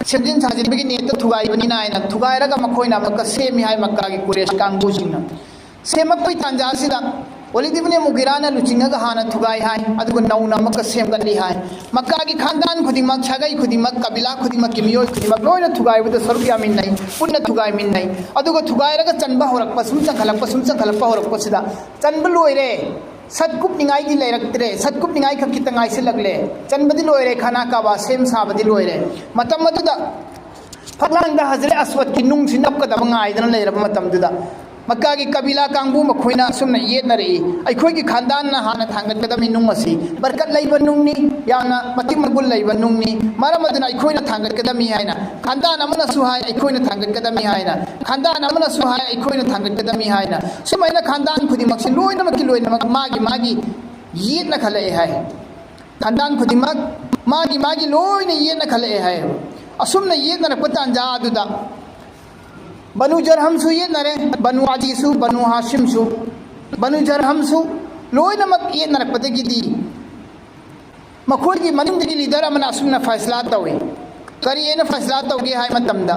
ꯁꯦꯝꯖꯤꯟ ꯁꯥꯖꯤꯟꯕꯒꯤ ꯅꯤꯌꯠꯇ ꯊꯨꯒꯥꯏꯕꯅꯤꯅ ꯍꯥꯏꯅ ꯊꯨꯒꯥꯏꯔꯒ ꯃꯈꯣꯏꯅ ꯑꯃꯨꯛꯀ ꯁꯦꯝꯃꯤ ꯍꯥꯏ ꯃꯛꯀꯥꯒꯤ ꯀꯨꯔꯦꯁ ꯀꯥꯡꯕꯨꯁꯤꯡꯅ꯫ ꯁꯦꯝꯃꯛꯄꯒꯤ ꯇꯥꯟꯖꯥ ꯑꯁꯤꯗ ꯋꯥꯂꯤꯗ ꯏꯕꯅꯤ ꯃꯨꯒꯤꯔꯥꯅ ꯂꯨꯆꯤꯡꯉꯒ ꯍꯥꯟꯅ ꯊꯨꯒꯥꯏ ꯍꯥꯏ, ꯑꯗꯨꯒ ꯅꯧꯅ ꯑꯃꯨꯛꯀ ꯁꯦꯝꯒꯠꯂꯤ ꯍꯥꯏ꯫ ꯃꯛꯀꯥꯒꯤ ꯈꯥꯟꯗꯥꯟ ꯈꯨꯗꯤꯡꯃꯛ, ꯁꯥꯒꯩ ꯈꯨꯗꯤꯡꯃꯛ, ꯀꯕꯤꯂꯥ ꯈꯨꯗꯤꯡꯃꯛꯀꯤ ꯃꯤꯑꯣꯏ ꯈꯨꯗꯤꯡꯃꯛ ꯂꯣꯏꯅ ꯊꯨꯒꯥꯏꯕꯗ ꯁꯔꯨꯛ ꯌꯥꯃꯤꯟꯅꯩ, ꯄꯨꯟꯅ ꯊꯨꯒꯥꯏꯃꯤꯟꯅꯩ꯫ ꯑꯗꯨꯒ ꯊꯨꯒꯥꯏꯔꯒ ꯆꯟꯕ ꯍꯧꯔꯛꯄ, ꯁꯨꯝ ꯆꯪꯈꯠꯂꯛꯄ, ꯁꯨꯝ ꯆꯪꯈꯠꯂꯛꯄ ꯍꯧꯔꯛꯄꯁꯤꯗ ꯆꯟꯕ ꯂꯣꯏꯔꯦ, ꯁꯠ ꯀꯨꯞꯅꯤꯡꯉꯥꯏꯗꯤ ꯂꯩꯔꯛꯇ꯭ꯔꯦ, ꯁꯠ ꯀꯨꯞꯅꯤꯡꯉꯥꯏ ꯈꯛ ꯈꯤꯇ ꯉꯥꯏꯁꯤꯜꯂꯛꯂꯦ, ꯆꯟꯕꯗꯤ ꯂꯣꯏꯔꯦ, ꯈꯥꯅꯥ ꯀꯥꯕꯥ ꯁꯦꯝ ꯁꯥꯕꯗꯤ ꯂꯣꯏꯔꯦ꯫ ꯃꯇꯝ ꯑꯗꯨꯗ ꯐꯛꯂꯥꯡꯗ ꯍꯖꯔꯦ ꯑꯁꯋꯗꯀꯤ ꯅꯨꯡꯁꯤ ꯅꯞꯀꯗꯕ ꯉꯥꯏꯗꯅ ꯂꯩꯔꯕ ꯃꯇꯝꯗꯨꯗ, ꯃꯛꯀꯥꯒꯤ ꯀꯕꯤꯂꯥ ꯀꯥꯡꯕꯨ ꯃꯈꯣꯏꯅ ꯑꯁꯨꯝꯅ ꯌꯦꯠꯅꯔꯛꯏ, "ꯑꯩꯈꯣꯏꯒꯤ ꯈꯥꯟꯗꯥꯟꯅ ꯍꯥꯟꯅ ꯊꯥꯡꯒꯠꯀꯗꯕꯅꯤ ꯅꯨꯡ ꯑꯁꯤ, ꯕꯔꯀꯠ ꯂꯩꯕ ꯅꯨꯡꯅꯤ, ꯌꯥꯝꯅ ꯃꯇꯤꯛ ꯃꯒꯨꯟ ꯂꯩꯕ ꯅꯨꯡꯅꯤ, ꯃꯔꯝ ꯑꯗꯨꯅ ꯑꯩꯈꯣꯏꯅ ꯊꯥꯡꯒꯠꯀꯗꯕꯅꯤ" ꯍꯥꯏꯅ, ꯈꯥꯟꯗꯥꯟ ꯑꯃꯅꯁꯨ ꯍꯥꯏ, "ꯑꯩꯈꯣꯏꯅ ꯊꯥꯡꯒꯠꯀꯗꯕꯅꯤ" ꯍꯥꯏꯅ, ꯈꯥꯟꯗꯥꯟ ꯑꯃꯅꯁꯨ ꯍꯥꯏ, "ꯑꯩꯈꯣꯏꯅ ꯊꯥꯡꯒꯠꯀꯗꯕꯅꯤ" ꯍꯥꯏꯅ, ꯁꯨꯃꯥꯏꯅ ꯈꯥꯟꯗꯥꯟ ꯈꯨꯗꯤꯡꯃꯛꯁꯤ ꯂꯣꯏꯅꯃꯛꯀꯤ ꯂꯣꯏꯅꯃꯛ ꯃꯥꯒꯤ ꯃꯥꯒꯤ ꯌꯦꯠꯅꯈꯠꯂꯛꯑꯦ ꯍꯥꯏ꯫ ꯈꯥꯟꯗꯥꯟ ꯈꯨꯗꯤꯡꯃꯛ ꯃꯥꯒꯤ ꯃꯥꯒꯤ ꯂꯣꯏꯅ ꯌꯦꯠꯅꯈꯠꯂꯛꯑꯦ ꯍꯥꯏꯌꯦꯕ꯫ ꯑꯁꯨꯝꯅ ꯌꯦꯠꯅꯔꯛꯄ ꯇꯥꯟꯖꯥ ꯑꯗꯨꯗ ꯕꯅꯨ ꯖꯔꯍꯝꯁꯨ ꯌꯦꯠꯅꯔꯦ, ꯕꯅꯨ ꯑꯗꯤꯁꯨ, ꯕꯅꯨ ꯍꯥꯁꯤꯝꯁꯨ, ꯕꯅꯨ ꯖꯔꯍꯝꯁꯨ ꯂꯣꯏꯅꯃꯛ ꯌꯦꯠꯅꯔꯛꯄꯗꯒꯤꯗꯤ ꯃꯈꯣꯏꯒꯤ ꯃꯅꯨꯡꯗꯒꯤ ꯂꯤꯗꯔ ꯑꯃꯅ ꯑꯁꯨꯝꯅ ꯐꯩꯁꯂꯥ ꯇꯧꯏ꯫ ꯀꯔꯤ ꯍꯥꯏꯅ ꯐꯩꯁꯂꯥ ꯇꯧꯒꯦ ꯍꯥꯏ ꯃꯇꯝꯗ,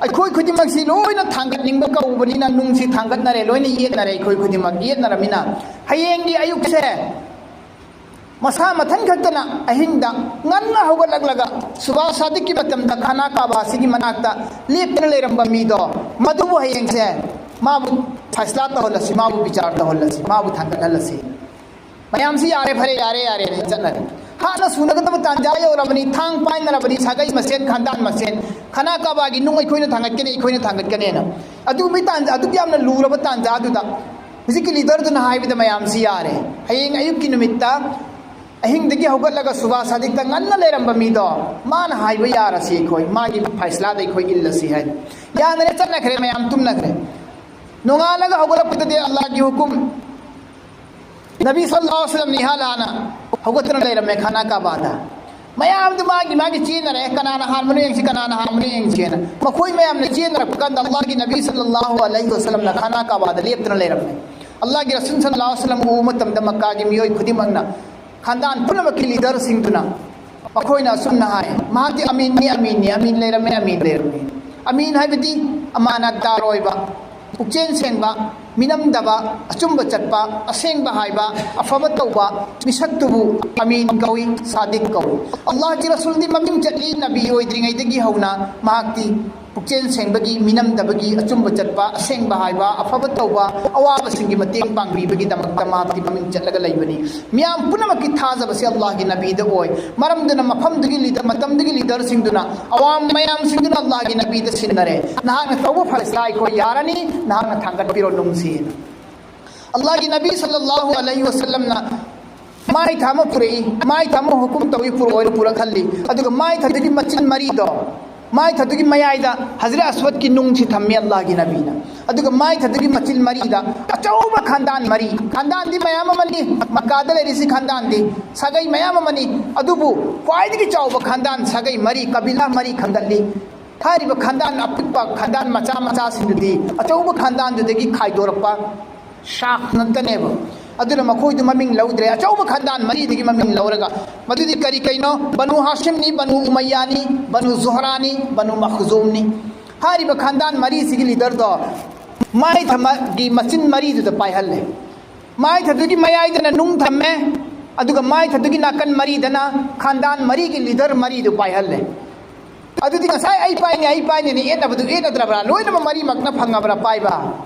ꯑꯩꯈꯣꯏ ꯈꯨꯗꯤꯡꯃꯛꯁꯤ ꯂꯣꯏꯅ ꯊꯥꯡꯒꯠꯅꯤꯡꯕ ꯀꯧꯕꯅꯤꯅ ꯅꯨꯡꯁꯤ ꯊꯥꯡꯒꯠꯅꯔꯦ, ꯂꯣꯏꯅ ꯌꯦꯠꯅꯔꯦ, ꯑꯩꯈꯣꯏ ꯈꯨꯗꯤꯡꯃꯛ ꯌꯦꯠꯅꯔꯃꯤꯅ ꯍꯌꯦꯡꯒꯤ ꯑꯌꯨꯛꯁꯦ ꯃꯁꯥ ꯃꯊꯟ ꯈꯛꯇꯅ ꯑꯍꯤꯡꯗ ꯉꯟꯅ ꯍꯧꯒꯠꯂꯛꯂꯒ ꯁꯨꯕꯥ ꯁꯥꯗꯤꯛꯀꯤ ꯃꯇꯝꯗ ꯈꯥꯅꯥ ꯀꯥꯕꯥ ꯑꯁꯤꯒꯤ ꯃꯅꯥꯛꯇ ꯂꯦꯞꯇꯅ ꯂꯩꯔꯝꯕ ꯃꯤꯗꯣ, ꯃꯗꯨꯕꯨ ꯍꯌꯦꯡꯁꯦ ꯃꯥꯕꯨ ꯐꯩꯁꯂꯥ ꯇꯧꯍꯜꯂꯁꯤ, ꯃꯥꯕꯨ ꯕꯤꯆꯥꯔ ꯇꯧꯍꯜꯂꯁꯤ, ꯃꯥꯕꯨ ꯊꯥꯡꯒꯠꯍꯜꯂꯁꯤ꯫ ꯃꯌꯥꯝꯁꯤ ꯌꯥꯔꯦ, ꯐꯔꯦ, ꯌꯥꯔꯦ, ꯌꯥꯔꯦ ꯆꯠꯅꯔꯦ꯫ ꯍꯥꯠꯅ ꯁꯨꯅꯒꯗꯕ ꯇꯥꯟꯖꯥ ꯌꯧꯔꯕꯅꯤ, ꯊꯥꯡ ꯄꯥꯏꯅꯔꯕꯅꯤ, ꯁꯥꯒꯩ ꯃꯁꯦꯟ, ꯈꯥꯟꯗꯥꯟ ꯃꯁꯦꯟ, ꯈꯅꯥ ꯀꯥꯕꯥꯒꯤ ꯅꯨꯡ ꯑꯩꯈꯣꯏꯅ ꯊꯥꯡꯒꯠꯀꯅꯤ, ꯑꯩꯈꯣꯏꯅ ꯊꯥꯡꯒꯠꯀꯅꯤꯅ꯫ ꯑꯗꯨꯒꯨꯝꯕꯒꯤ ꯇꯥꯟꯖꯥ, ꯑꯗꯨꯛ ꯌꯥꯝꯅ ꯂꯨꯔꯕ ꯇꯥꯟꯖꯥ ꯑꯗꯨꯗ ꯍꯧꯖꯤꯛꯀꯤ ꯂꯤꯗꯔꯗꯨꯅ ꯍꯥꯏꯕꯗ ꯃꯌꯥꯝꯁꯤ ꯌꯥꯔꯦ꯫ ꯍꯌꯦꯡ ꯑꯌꯨꯛꯀꯤ ꯅꯨꯃꯤꯠꯇ ꯑꯍꯤꯡꯗꯒꯤ ꯍꯧꯒꯠꯂꯒ ꯁꯨꯕꯥ ꯁꯥꯗꯤꯛꯇ ꯉꯟꯅ ꯂꯩꯔꯝꯕ ꯃꯤꯗꯣ ꯃꯥꯅ ꯍꯥꯏꯕ ꯌꯥꯔꯁꯤ ꯑꯩꯈꯣꯏ, ꯃꯥꯒꯤ ꯐꯩꯁꯂꯥꯗ ꯑꯩꯈꯣꯏ ꯏꯜꯂꯁꯤ ꯍꯥꯏꯅ꯫ ꯌꯥꯅꯔꯦ, ꯆꯠꯅꯈ꯭ꯔꯦ, ꯃꯌꯥꯝ ꯇꯨꯝꯅꯈ꯭ꯔꯦ꯫ ꯅꯣꯡꯉꯥꯜꯂꯒ ꯍꯧꯒꯠꯂꯛꯄꯗꯗꯤ ꯑꯜꯂꯥꯍꯒꯤ ꯍꯨꯀꯨꯝ, ꯅꯕꯤ ꯁꯜꯂꯜꯂꯥꯍꯨ ꯑꯂꯩꯍꯤ ꯋꯥꯁꯜꯂꯝ ꯅꯤꯍꯥꯂꯥꯅ ꯍꯧꯒꯠꯇꯨꯅ ꯂꯩꯔꯝꯃꯦ ꯈꯥꯅꯥ ꯀꯥꯕꯥꯗ꯫ ꯃꯌꯥꯝꯗꯨ ꯃꯥꯒꯤ ꯃꯥꯒꯤ ꯆꯦꯟꯅꯔꯦ, ꯀꯅꯥꯅ ꯍꯥꯟꯕꯅꯣ ꯌꯦꯡꯁꯤ, ꯀꯅꯥꯅ ꯍꯥꯟꯕꯅꯣ ꯌꯦꯡꯁꯤꯅ꯫ ꯃꯈꯣꯏ ꯃꯌꯥꯝꯅ ꯆꯦꯟꯅꯔꯛꯄ ꯀꯥꯟꯗ ꯑꯜꯂꯥꯍꯒꯤ ꯅꯕꯤ ꯁꯜꯂꯜꯂꯥꯍꯨ ꯑꯂꯩꯍꯤ ꯋꯥꯁꯜꯂꯝꯅ ꯈꯥꯅꯥ ꯀꯥꯕꯥꯗ ꯂꯦꯞꯇꯨꯅ ꯂꯩꯔꯝꯃꯦ꯫ ꯑꯜꯂꯥꯍꯒꯤ ꯔꯁꯨꯜ ꯁꯜꯂꯜꯂꯥꯍꯨ ꯑꯂꯩꯍꯤ ꯋꯥꯁꯜꯂꯝ ꯎꯕ ꯃꯇꯝꯗ ꯃꯛꯀꯥꯒꯤ ꯃꯤꯑꯣꯏ ꯈꯨꯗꯤꯡꯃꯛꯅ, ꯈꯥꯟꯗꯥꯟ ꯄꯨꯝꯅꯃꯛꯀꯤ ꯂꯤꯗꯔꯁꯤꯡꯗꯨꯅ ꯃꯈꯣꯏꯅ ꯑꯁꯨꯝꯅ ꯍꯥꯏ, "ꯃꯍꯥꯛꯇꯤ ꯑꯃꯤꯟꯅꯤ, ꯑꯃꯤꯟꯅꯤ, ꯑꯃꯤꯟ ꯂꯩꯔꯝꯃꯦ, ꯑꯃꯤꯟ ꯂꯩꯔꯝꯃꯦ"꯫ ꯑꯃꯤꯟ ꯍꯥꯏꯕꯗꯤ ꯑꯃꯥꯅꯠꯗꯥꯔ ꯑꯣꯏꯕ, ꯄꯨꯛꯆꯦꯜ ꯁꯦꯡꯕ, ꯃꯤꯅꯝꯗꯕ, ꯑꯆꯨꯝꯕ ꯆꯠꯄ, ꯑꯁꯦꯡꯕ ꯍꯥꯏꯕ, ꯑꯐꯕ ꯇꯧꯕ ꯃꯤꯁꯛꯇꯨꯕꯨ ꯑꯃꯤꯟ ꯀꯧꯏ, ꯁꯥꯗꯤꯛ ꯀꯧꯏ꯫ ꯑꯜꯂꯥꯍꯒꯤ ꯔꯁꯨꯜꯗꯤ ꯃꯃꯤꯡ ꯆꯠꯂꯤ, ꯅꯕꯤ ꯑꯣꯏꯗ꯭ꯔꯤꯉꯩꯗꯒꯤ ꯍꯧꯅ ꯃꯍꯥꯛꯇꯤ ꯄꯨꯛꯆꯦꯜ ꯁꯦꯡꯕꯒꯤ, ꯃꯤꯅꯝꯗꯕꯒꯤ, ꯑꯆꯨꯝꯕ ꯆꯠꯄ, ꯑꯁꯦꯡꯕ ꯍꯥꯏꯕ, ꯑꯐꯕ ꯇꯧꯕ, ꯑꯋꯥꯕꯁꯤꯡꯒꯤ ꯃꯇꯦꯡ ꯄꯥꯡꯕꯤꯕꯒꯤꯗꯃꯛꯇ ꯃꯍꯥꯛꯇꯤ ꯃꯃꯤꯡ ꯆꯠꯂꯒ ꯂꯩꯕꯅꯤ꯫ ꯃꯤꯌꯥꯝ ꯄꯨꯝꯅꯃꯛꯀꯤ ꯊꯥꯖꯕꯁꯦ ꯑꯜꯂꯥꯍꯒꯤ ꯅꯕꯤꯗ ꯑꯣꯏ꯫ ꯃꯔꯝꯗꯨꯅ ꯃꯐꯝꯗꯨꯒꯤ ꯂꯤꯗ-, ꯃꯇꯝꯗꯨꯒꯤ ꯂꯤꯗꯔꯁꯤꯡꯗꯨꯅ, ꯑꯋꯥꯝ ꯃꯌꯥꯝꯁꯤꯡꯗꯨꯅ ꯑꯜꯂꯥꯍꯒꯤ ꯅꯕꯤꯗ ꯁꯤꯟꯅꯔꯦ꯫ "ꯅꯍꯥꯛꯅ ꯇꯧꯕ ꯐꯩꯁꯂꯥ ꯑꯩꯈꯣꯏ ꯌꯥꯔꯅꯤ, ꯅꯍꯥꯛꯅ ꯊꯥꯡꯒꯠꯄꯤꯔꯣ ꯅꯨꯡꯁꯤ"꯫ ꯑꯜꯂꯥꯍꯒꯤ ꯅꯕꯤ ꯁꯜꯂꯜꯂꯥꯍꯨ ꯑꯂꯩꯍꯤ ꯋꯥꯁꯜꯂꯝꯅ ꯃꯥꯏꯊ ꯑꯃ ꯄꯨꯔꯛꯏ, ꯃꯥꯏꯊ ꯑꯃ ꯍꯨꯀꯨꯝ ꯇꯧꯏ, ꯄꯨꯔꯛꯑꯣꯅ ꯄꯨꯔꯛꯍꯜꯂꯤ꯫ ꯑꯗꯨꯒ ꯃꯥꯏꯊꯗꯨꯒꯤ ꯃꯆꯤꯟ ꯃꯔꯤꯗꯣ, ꯃꯥꯏꯊꯗꯨꯒꯤ ꯃꯌꯥꯏꯗ ꯍꯖꯔ ꯑꯁꯋꯗꯀꯤ ꯅꯨꯡꯁꯤ ꯊꯝꯃꯤ ꯑꯜꯂꯥꯍꯒꯤ ꯅꯕꯤꯅ꯫ ꯑꯗꯨꯒ ꯃꯥꯏꯊꯗꯨꯒꯤ ꯃꯆꯤꯟ ꯃꯔꯤꯗ ꯑꯆꯧꯕ ꯈꯥꯟꯗꯥꯟ ꯃꯔꯤ, ꯈꯥꯟꯗꯥꯟꯗꯤ ꯃꯌꯥꯝ ꯑꯃꯅꯤ, ꯃꯛꯀꯥꯗ ꯂꯩꯔꯤꯁꯤ ꯈꯥꯟꯗꯥꯟꯗꯤ ꯁꯥꯒꯩ ꯃꯌꯥꯝ ꯑꯃꯅꯤ, ꯑꯗꯨꯕꯨ ꯈ꯭ꯋꯥꯏꯗꯒꯤ ꯆꯥꯎꯕ ꯈꯥꯟꯗꯥꯟ, ꯁꯥꯒꯩ ꯃꯔꯤ, ꯀꯕꯤꯂꯥ ꯃꯔꯤ ꯈꯟꯒꯠꯂꯤ꯫ ꯍꯥꯏꯔꯤꯕ ꯈꯥꯟꯗꯥꯟ ꯑꯄꯤꯛꯄ, ꯈꯥꯟꯗꯥꯟ ꯃꯆꯥ ꯃꯆꯥꯁꯤꯡꯗꯨꯗꯤ ꯑꯆꯧꯕ ꯈꯥꯟꯗꯥꯟꯗꯨꯗꯒꯤ ꯈꯥꯏꯗꯣꯔꯛꯄ ꯁꯥꯈ ꯉꯥꯛꯇꯅꯦꯕ꯫ ꯑꯗꯨꯅ ꯃꯈꯣꯏꯗꯨ ꯃꯃꯤꯡ ꯂꯧꯗ꯭ꯔꯦ꯫ ꯑꯆꯧꯕ ꯈꯥꯟꯗꯥꯟ ꯃꯔꯤꯗꯒꯤ ꯃꯃꯤꯡ ꯂꯧꯔꯒ, ꯃꯗꯨꯗꯤ ꯀꯔꯤ ꯀꯩꯅꯣ? ꯕꯅꯨ ꯍꯥꯁꯤꯝꯅꯤ, ꯕꯅꯨ ꯎꯃꯩꯌꯥꯅꯤ, ꯕꯅꯨ ꯖꯨꯍꯔꯥꯅꯤ, ꯕꯅꯨ ꯃꯈꯖꯨꯝꯅꯤ꯫ ꯍꯥꯏꯔꯤꯕ ꯈꯥꯟꯗꯥꯟ ꯃꯔꯤꯁꯤꯒꯤ ꯂꯤꯗꯔꯗꯣ ꯃꯥꯏꯊꯃꯒꯤ ꯃꯆꯤꯟ ꯃꯔꯤꯗꯨꯗ ꯄꯥꯏꯍꯜꯂꯦ꯫ ꯃꯥꯏꯊꯗꯨꯒꯤ ꯃꯌꯥꯏꯗꯅ ꯅꯨꯡ ꯊꯝꯃꯦ, ꯑꯗꯨꯒ ꯃꯥꯏꯊꯗꯨꯒꯤ ꯅꯥꯀꯟ ꯃꯔꯤꯗꯅ ꯈꯥꯟꯗꯥꯟ ꯃꯔꯤꯒꯤ ꯂꯤꯗꯔ ꯃꯔꯤꯗꯨ ꯄꯥꯏꯍꯜꯂꯦ꯫ ꯑꯗꯨꯗꯤ ꯉꯁꯥꯏ "ꯑꯩ ꯄꯥꯏꯅꯤ, ꯑꯩ ꯄꯥꯏꯅꯤꯅ" ꯌꯦꯠꯅꯕꯗꯨ ꯌꯦꯠꯅꯗ꯭ꯔꯕ꯭ꯔꯥ? ꯂꯣꯏꯅꯃꯛ ꯃꯔꯤꯃꯛꯅ ꯐꯪꯉꯕ꯭ꯔꯥ ꯄꯥꯏꯕ?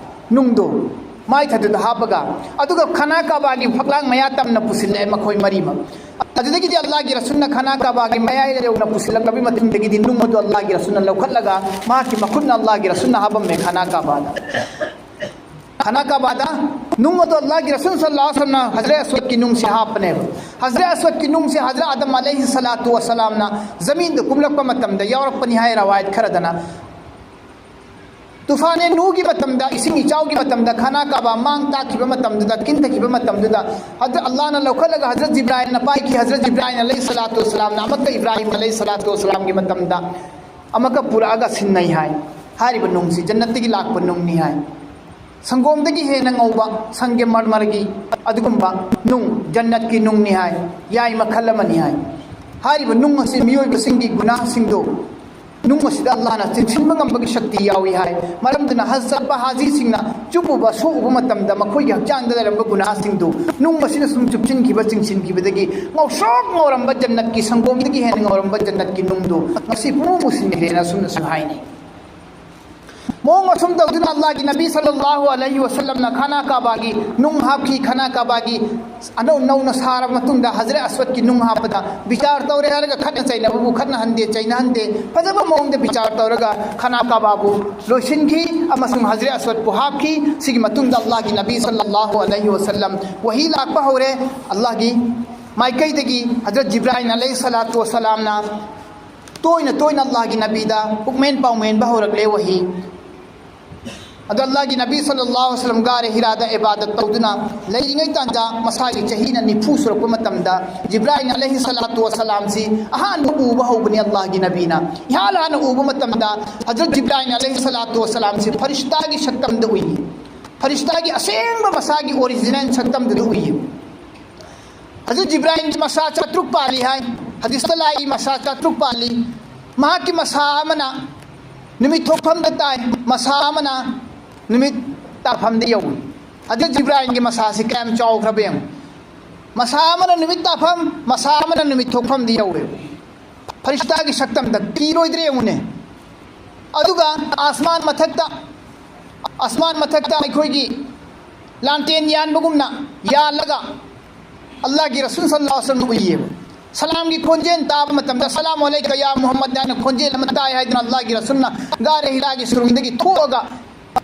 ꯅꯨꯡꯗꯣ ꯃꯥꯏꯊꯗꯨꯗ ꯍꯥꯞꯄꯒ, ꯑꯗꯨꯒ ꯈꯅꯥ ꯀꯥꯕꯥꯒꯤ ꯐꯛꯂꯥꯡ ꯃꯌꯥ ꯇꯝꯅ ꯄꯨꯁꯤꯜꯂꯛꯑꯦ ꯃꯈꯣꯏ ꯃꯔꯤꯃꯛ꯫ ꯑꯗꯨꯗꯒꯤꯗꯤ ꯑꯜꯂꯥꯍꯒꯤ ꯔꯁꯨꯜꯅ ꯈꯥꯅꯥ ꯀꯥꯕꯥꯒꯤ ꯃꯌꯥꯏꯗ ꯌꯧꯅ ꯄꯨꯁꯤꯜꯂꯛꯂꯕ ꯃꯇꯨꯡꯗꯒꯤꯗꯤ ꯅꯨꯡ ꯑꯗꯨ ꯑꯜꯂꯥꯍꯒꯤ ꯔꯁꯨꯜꯅ ꯂꯧꯈꯠꯂꯒ ꯃꯍꯥꯛꯀꯤ ꯃꯈꯨꯠꯅ ꯑꯜꯂꯥꯍꯒꯤ ꯔꯁꯨꯜꯅ ꯍꯥꯞꯄꯝꯃꯦ ꯈꯥꯅꯥ ꯀꯥꯕꯥꯗ꯫ ꯈꯥꯅꯥ ꯀꯥꯕꯥꯗ ꯅꯨꯡ ꯑꯗꯨ ꯑꯜꯂꯥꯍꯒꯤ ꯔꯁꯨꯜ ꯁꯜꯂꯥꯍꯨ ꯑꯂꯩꯍꯤ ꯋꯁꯜꯂꯝꯅ ꯍꯖꯔꯠ ꯑꯁꯋꯗꯀꯤ ꯅꯨꯡꯁꯦ ꯍꯥꯞꯄꯅꯦꯕ꯫ ꯍꯖꯔꯠ ꯑꯁꯋꯗꯀꯤ ꯅꯨꯡꯁꯦ ꯍꯖꯔꯠ ꯑꯥꯗꯝ ꯑꯂꯩꯍꯤ ꯁꯂꯥꯇꯨ ꯋꯁꯂꯥꯝꯅ ꯖꯃꯤꯟꯗ ꯀꯨꯝꯂꯛꯄ ꯃꯇꯝꯗ ꯌꯥꯎꯔꯛꯄꯅꯤ ꯍꯥꯏ ꯔꯋꯥꯌꯠ ꯈꯔꯗꯅ꯫ ꯇꯨꯐꯥꯅꯦ ꯅꯨꯍꯒꯤ ꯃꯇꯝꯗ, ꯏꯁꯤꯡ ꯏꯆꯥꯎꯒꯤ ꯃꯇꯝꯗ, ꯈꯥꯅꯥ ꯀꯥꯕꯥ ꯃꯥꯡ ꯇꯥꯛꯈꯤꯕ ꯃꯇꯝꯗꯨꯗ, ꯀꯤꯟꯊꯈꯤꯕ ꯃꯇꯝꯗꯨꯗ, ꯍꯖꯔꯠ ꯑꯜꯂꯥꯍꯅ ꯂꯧꯈꯠꯂꯒ ꯍꯖꯔꯠ ꯖꯤꯕ꯭ꯔꯥꯏꯜꯅ ꯄꯥꯏꯈꯤ꯫ ꯍꯖꯔꯠ ꯖꯤꯕ꯭ꯔꯥꯏꯜ ꯑꯂꯩꯍꯤ ꯁꯂꯥꯇꯨ ꯋꯁꯂꯥꯝꯅ ꯑꯃꯨꯛꯀ ꯏꯕ꯭ꯔꯥꯍꯤꯝ ꯑꯂꯩꯍꯤ ꯁꯂꯥꯇꯨ ꯋꯁꯂꯥꯝꯒꯤ ꯃꯇꯝꯗ ꯑꯃꯨꯛꯀ ꯄꯨꯔꯛꯑꯒ ꯁꯤꯟꯅꯩ ꯍꯥꯏ꯫ ꯍꯥꯏꯔꯤꯕ ꯅꯨꯡꯁꯤ ꯖꯟꯅꯠꯇꯒꯤ ꯂꯥꯛꯄ ꯅꯨꯡꯅꯤ ꯍꯥꯏ꯫ ꯁꯪꯒꯣꯝꯗꯒꯤ ꯍꯦꯟꯅ ꯉꯧꯕ ꯁꯪꯒꯦ ꯃꯔꯃꯔꯒꯤ ꯑꯗꯨꯒꯨꯝꯕ ꯅꯨꯡ, ꯖꯟꯅꯠꯀꯤ ꯅꯨꯡꯅꯤ ꯍꯥꯏ꯫ ꯌꯥꯏ ꯃꯈꯜ ꯑꯃꯅꯤ ꯍꯥꯏ꯫ ꯍꯥꯏꯔꯤꯕ ꯅꯨꯡ ꯑꯁꯤ ꯃꯤꯑꯣꯏꯕꯁꯤꯡꯒꯤ ꯒꯨꯅꯥꯁꯤꯡꯗꯨ, ꯅꯨꯡ ꯑꯁꯤꯗ ꯑꯜꯂꯥꯍꯅ ꯆꯤꯡꯁꯤꯟꯕ ꯉꯝꯕꯒꯤ ꯁꯛꯇꯤ ꯌꯥꯎꯏ ꯍꯥꯏ꯫ ꯃꯔꯝꯗꯨꯅ ꯍꯖ ꯆꯠꯄ ꯍꯥꯖꯤꯁꯤꯡꯅ ꯆꯨꯞꯄꯨꯕ, ꯁꯣꯛꯎꯕ ꯃꯇꯝꯗ ꯃꯈꯣꯏꯒꯤ ꯍꯛꯆꯥꯡꯗ ꯂꯩꯔꯝꯕ ꯒꯨꯅꯥꯁꯤꯡꯗꯨ ꯅꯨꯡ ꯑꯁꯤꯅ ꯁꯨꯝ ꯆꯨꯞꯁꯤꯟꯈꯤꯕ, ꯆꯤꯡꯁꯤꯟꯈꯤꯕꯗꯒꯤ ꯉꯧꯁꯣꯛ ꯉꯧꯔꯝꯕ ꯖꯟꯅꯠꯀꯤ ꯁꯪꯒꯣꯝꯗꯒꯤ ꯍꯦꯟꯅ ꯉꯧꯔꯝꯕ ꯖꯟꯅꯠꯀꯤ ꯅꯨꯡꯗꯨ ꯉꯁꯤ ꯄꯨꯝꯃꯨ ꯃꯨꯁꯤꯟꯈ꯭ꯔꯦꯅ ꯑꯁꯨꯝꯅꯁꯨ ꯍꯥꯏꯅꯩ꯫ ꯃꯑꯣꯡ ꯑꯁꯨꯝ ꯇꯧꯗꯨꯅ ꯑꯜꯂꯥꯍꯒꯤ ꯅꯕꯤ ꯁꯜꯂꯜꯂꯥꯍꯨ ꯑꯂꯩꯍꯤ ꯋꯁꯜꯂꯝꯅ ꯈꯥꯅꯥ ꯀꯥꯕꯥꯒꯤ ꯅꯨꯡ ꯍꯥꯞꯈꯤ꯫ ꯈꯥꯅꯥ ꯀꯥꯕꯥꯒꯤ ꯑꯅꯧ ꯅꯧꯅ ꯁꯥꯔꯕ ꯃꯇꯨꯡꯗ ꯍꯖꯔꯠ ꯑꯁꯋꯗꯀꯤ ꯅꯨꯡ ꯍꯥꯞꯄꯗ ꯕꯤꯆꯥꯔ ꯇꯧꯔꯦ ꯍꯥꯏꯔꯒ ꯈꯠꯅ ꯆꯩꯅꯕꯕꯨ ꯈꯠꯅꯍꯟꯗꯦ, ꯆꯩꯅꯍꯟꯗꯦ꯫ ꯐꯖꯕ ꯃꯑꯣꯡꯗ ꯕꯤꯆꯥꯔ ꯇꯧꯔꯒ ꯈꯥꯅꯥ ꯀꯥꯕꯥꯕꯨ ꯂꯣꯏꯁꯤꯟꯈꯤ ꯑꯃꯁꯨꯡ ꯍꯖꯔꯠ ꯑꯁꯋꯗꯄꯨ ꯍꯥꯞꯈꯤ꯫ ꯁꯤꯒꯤ ꯃꯇꯨꯡꯗ ꯑꯜꯂꯥꯍꯒꯤ ꯅꯕꯤ ꯁꯜꯂꯜꯂꯥꯍꯨ ꯑꯂꯩꯍꯤ ꯋꯁꯜꯂꯝ ꯋꯥꯍꯤ ꯂꯥꯛꯄ ꯍꯧꯔꯦ꯫ ꯑꯜꯂꯥꯍꯒꯤ ꯃꯥꯏꯀꯩꯗꯒꯤ ꯍꯖꯔꯠ ꯖꯤꯕ꯭ꯔꯥꯏꯜ ꯑꯂꯩꯍꯤ ꯁꯂꯥꯇꯨ ꯋꯁꯂꯥꯝꯅ ꯇꯣꯏꯅ ꯇꯣꯏꯅ ꯑꯜꯂꯥꯍꯒꯤ ꯅꯕꯤꯗ ꯄꯨꯛꯃꯦꯟ ꯄꯥꯎꯃꯦꯟꯕ ꯍꯧꯔꯛꯂꯦ ꯋꯥꯍꯤ꯫ ꯑꯗꯣ ꯑꯜꯂꯥꯍꯒꯤ ꯅꯕꯤ ꯁꯜꯂꯜꯂꯥꯍꯨ ꯑꯂꯩꯍꯤ ꯋꯁꯜꯂꯝ ꯒꯥꯔꯦ ꯍꯤꯔꯥꯗ ꯏꯕꯥꯗꯠ ꯇꯧꯗꯨꯅ ꯂꯩꯔꯤꯉꯩ ꯇꯥꯟꯖꯥ, ꯃꯁꯥꯒꯤ ꯆꯍꯤꯅ ꯅꯤꯐꯨ ꯁꯨꯔꯛꯄ ꯃꯇꯝꯗ ꯖꯤꯕ꯭ꯔꯥꯏꯜ ꯑꯂꯩꯍꯤ ꯁꯂꯥꯇꯨ ꯋꯁꯂꯥꯝꯁꯤ ꯑꯍꯥꯟꯕ ꯎꯕ ꯍꯧꯕꯅꯤ ꯑꯜꯂꯥꯍꯒꯤ ꯅꯕꯤꯅ꯫ ꯏꯍꯥꯟ ꯍꯥꯟꯅ ꯎꯕ ꯃꯇꯝꯗ ꯍꯖꯔꯠ ꯖꯤꯕ꯭ꯔꯥꯏꯜ ꯑꯂꯩꯍꯤ ꯁꯂꯥꯇꯨ ꯋꯁꯂꯥꯝꯁꯤ ꯐꯔꯤꯁꯇꯥꯒꯤ ꯁꯛꯇꯝꯗ ꯎꯏ꯫ ꯐꯔꯤꯁꯇꯥꯒꯤ ꯑꯁꯦꯡꯕ ꯃꯁꯥꯒꯤ ꯑꯣꯔꯤꯖꯤꯅꯦꯜ ꯁꯛꯇꯝꯗꯨꯗ ꯎꯏ꯫ ꯍꯖꯔꯠ ꯖꯤꯕ꯭ꯔꯥꯏꯜꯒꯤ ꯃꯁꯥ ꯆꯥꯇ꯭ꯔꯨꯛ ꯄꯥꯜꯂꯤ ꯍꯥꯏ꯫ ꯍꯗꯤꯁꯇ ꯂꯥꯛꯏ, ꯃꯁꯥ ꯆꯥꯇ꯭ꯔꯨꯛ ꯄꯥꯜꯂꯤ꯫ ꯃꯍꯥꯛꯀꯤ ꯃꯁꯥ ꯑꯃꯅ ꯅꯨꯃꯤꯠ ꯊꯣꯛꯐꯝꯗ ꯇꯥꯏ, ꯃꯁꯥ ꯑꯃꯅ ꯅꯨꯃꯤꯠ ꯇꯥꯐꯝꯗ ꯌꯧꯏ꯫ ꯍꯖꯔꯠ ꯖꯤꯕ꯭ꯔꯥꯏꯜꯒꯤ ꯃꯁꯥꯁꯤ ꯀꯌꯥꯝ ꯆꯥꯎꯈ꯭ꯔꯕ ꯌꯦꯡꯉꯨ꯫ ꯃꯁꯥ ꯑꯃꯅ ꯅꯨꯃꯤꯠ ꯇꯥꯐꯝ, ꯃꯁꯥ ꯑꯃꯅ ꯅꯨꯃꯤꯠ ꯊꯣꯛꯐꯝꯗ ꯌꯧꯋꯦ꯫ ꯐꯔꯤꯁꯇꯥꯒꯤ ꯁꯛꯇꯝꯗ ꯀꯤꯔꯣꯏꯗ꯭ꯔꯦ ꯌꯦꯡꯉꯨꯅꯦ꯫ ꯑꯗꯨꯒ ꯑꯁꯃꯥꯟ ꯃꯊꯛꯇ, ꯑꯁꯃꯥꯟ ꯃꯊꯛꯇ ꯑꯩꯈꯣꯏꯒꯤ ꯂꯥꯟꯇꯦꯟ ꯌꯥꯟꯕꯒꯨꯝꯅ ꯌꯥꯜꯂꯒ ꯑꯜꯂꯥꯍꯒꯤ ꯔꯁꯨꯜ ꯁꯜꯂꯜꯂꯥꯍꯨ ꯑꯂꯩꯍꯤ ꯋꯥꯁꯜꯂꯝꯅ ꯎꯏꯌꯦꯕ꯫ ꯁꯂꯥꯝꯒꯤ ꯈꯣꯟꯖꯦꯜ ꯇꯥꯕ ꯃꯇꯝꯗ "ꯑꯁꯂꯥꯃꯨ ꯑꯂꯩꯀ ꯌꯥ ꯃꯨꯍꯝꯃꯗ" ꯍꯥꯏꯅ ꯈꯣꯟꯖꯦꯜ ꯑꯃ ꯇꯥꯏ ꯍꯥꯏꯗꯅ ꯑꯜꯂꯥꯍꯒꯤ ꯔꯁꯨꯜꯅ ꯒꯥꯔꯦ ꯍꯤꯔꯥꯒꯤ ꯁꯨꯔꯨꯡꯗꯒꯤ ꯊꯣꯛꯑꯒ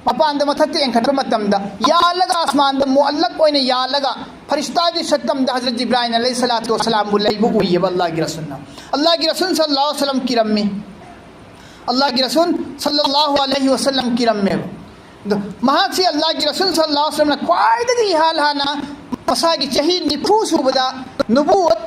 ꯃꯄꯥꯟꯗ ꯃꯊꯛꯇ ꯌꯦꯡꯈꯠꯄ ꯃꯇꯝꯗ ꯌꯥꯜꯂꯒ, ꯑꯁꯃꯥꯟꯗ ꯃꯨꯑꯜꯂꯛ ꯑꯣꯏꯅ ꯌꯥꯜꯂꯒ ꯐꯔꯤꯁꯇꯥꯒꯤ ꯁꯛꯇꯝꯗ ꯍꯖꯔꯠ ꯖꯤꯕ꯭ꯔꯥꯏꯜ ꯑꯂꯩꯍꯤ ꯁꯂꯥꯇꯨ ꯋꯁꯂꯥꯝꯕꯨ ꯂꯩꯕ ꯎꯏꯌꯦꯕ ꯑꯜꯂꯥꯍꯒꯤ ꯔꯁꯨꯜꯅ꯫ ꯑꯜꯂꯥꯍꯒꯤ ꯔꯁꯨꯜ ꯁꯜꯂꯜꯂꯥꯍꯨ ꯑꯂꯩꯍꯤ ꯋꯁꯜꯂꯝ ꯀꯤꯔꯝꯃꯤ꯫ ꯑꯜꯂꯥꯍꯒꯤ ꯔꯁꯨꯜ ꯁꯜꯂꯜꯂꯥꯍꯨ ꯑꯂꯩꯍꯤ ꯋꯁꯜꯂꯝ ꯀꯤꯔꯝꯃꯦꯕ꯫ ꯑꯗꯣ ꯃꯍꯥꯛꯁꯤ ꯑꯜꯂꯥꯍꯒꯤ ꯔꯁꯨꯜ ꯁꯜꯂꯜꯂꯥꯍꯨ ꯑꯂꯩꯍꯤ ꯋꯁꯜꯂꯝꯅ ꯈ꯭ꯋꯥꯏꯗꯒꯤ ꯏꯍꯥꯟ ꯍꯥꯟꯅ ꯃꯁꯥꯒꯤ ꯆꯍꯤ ꯅꯤꯐꯨ ꯁꯨꯕꯗ ꯅꯨꯕꯨꯋꯠ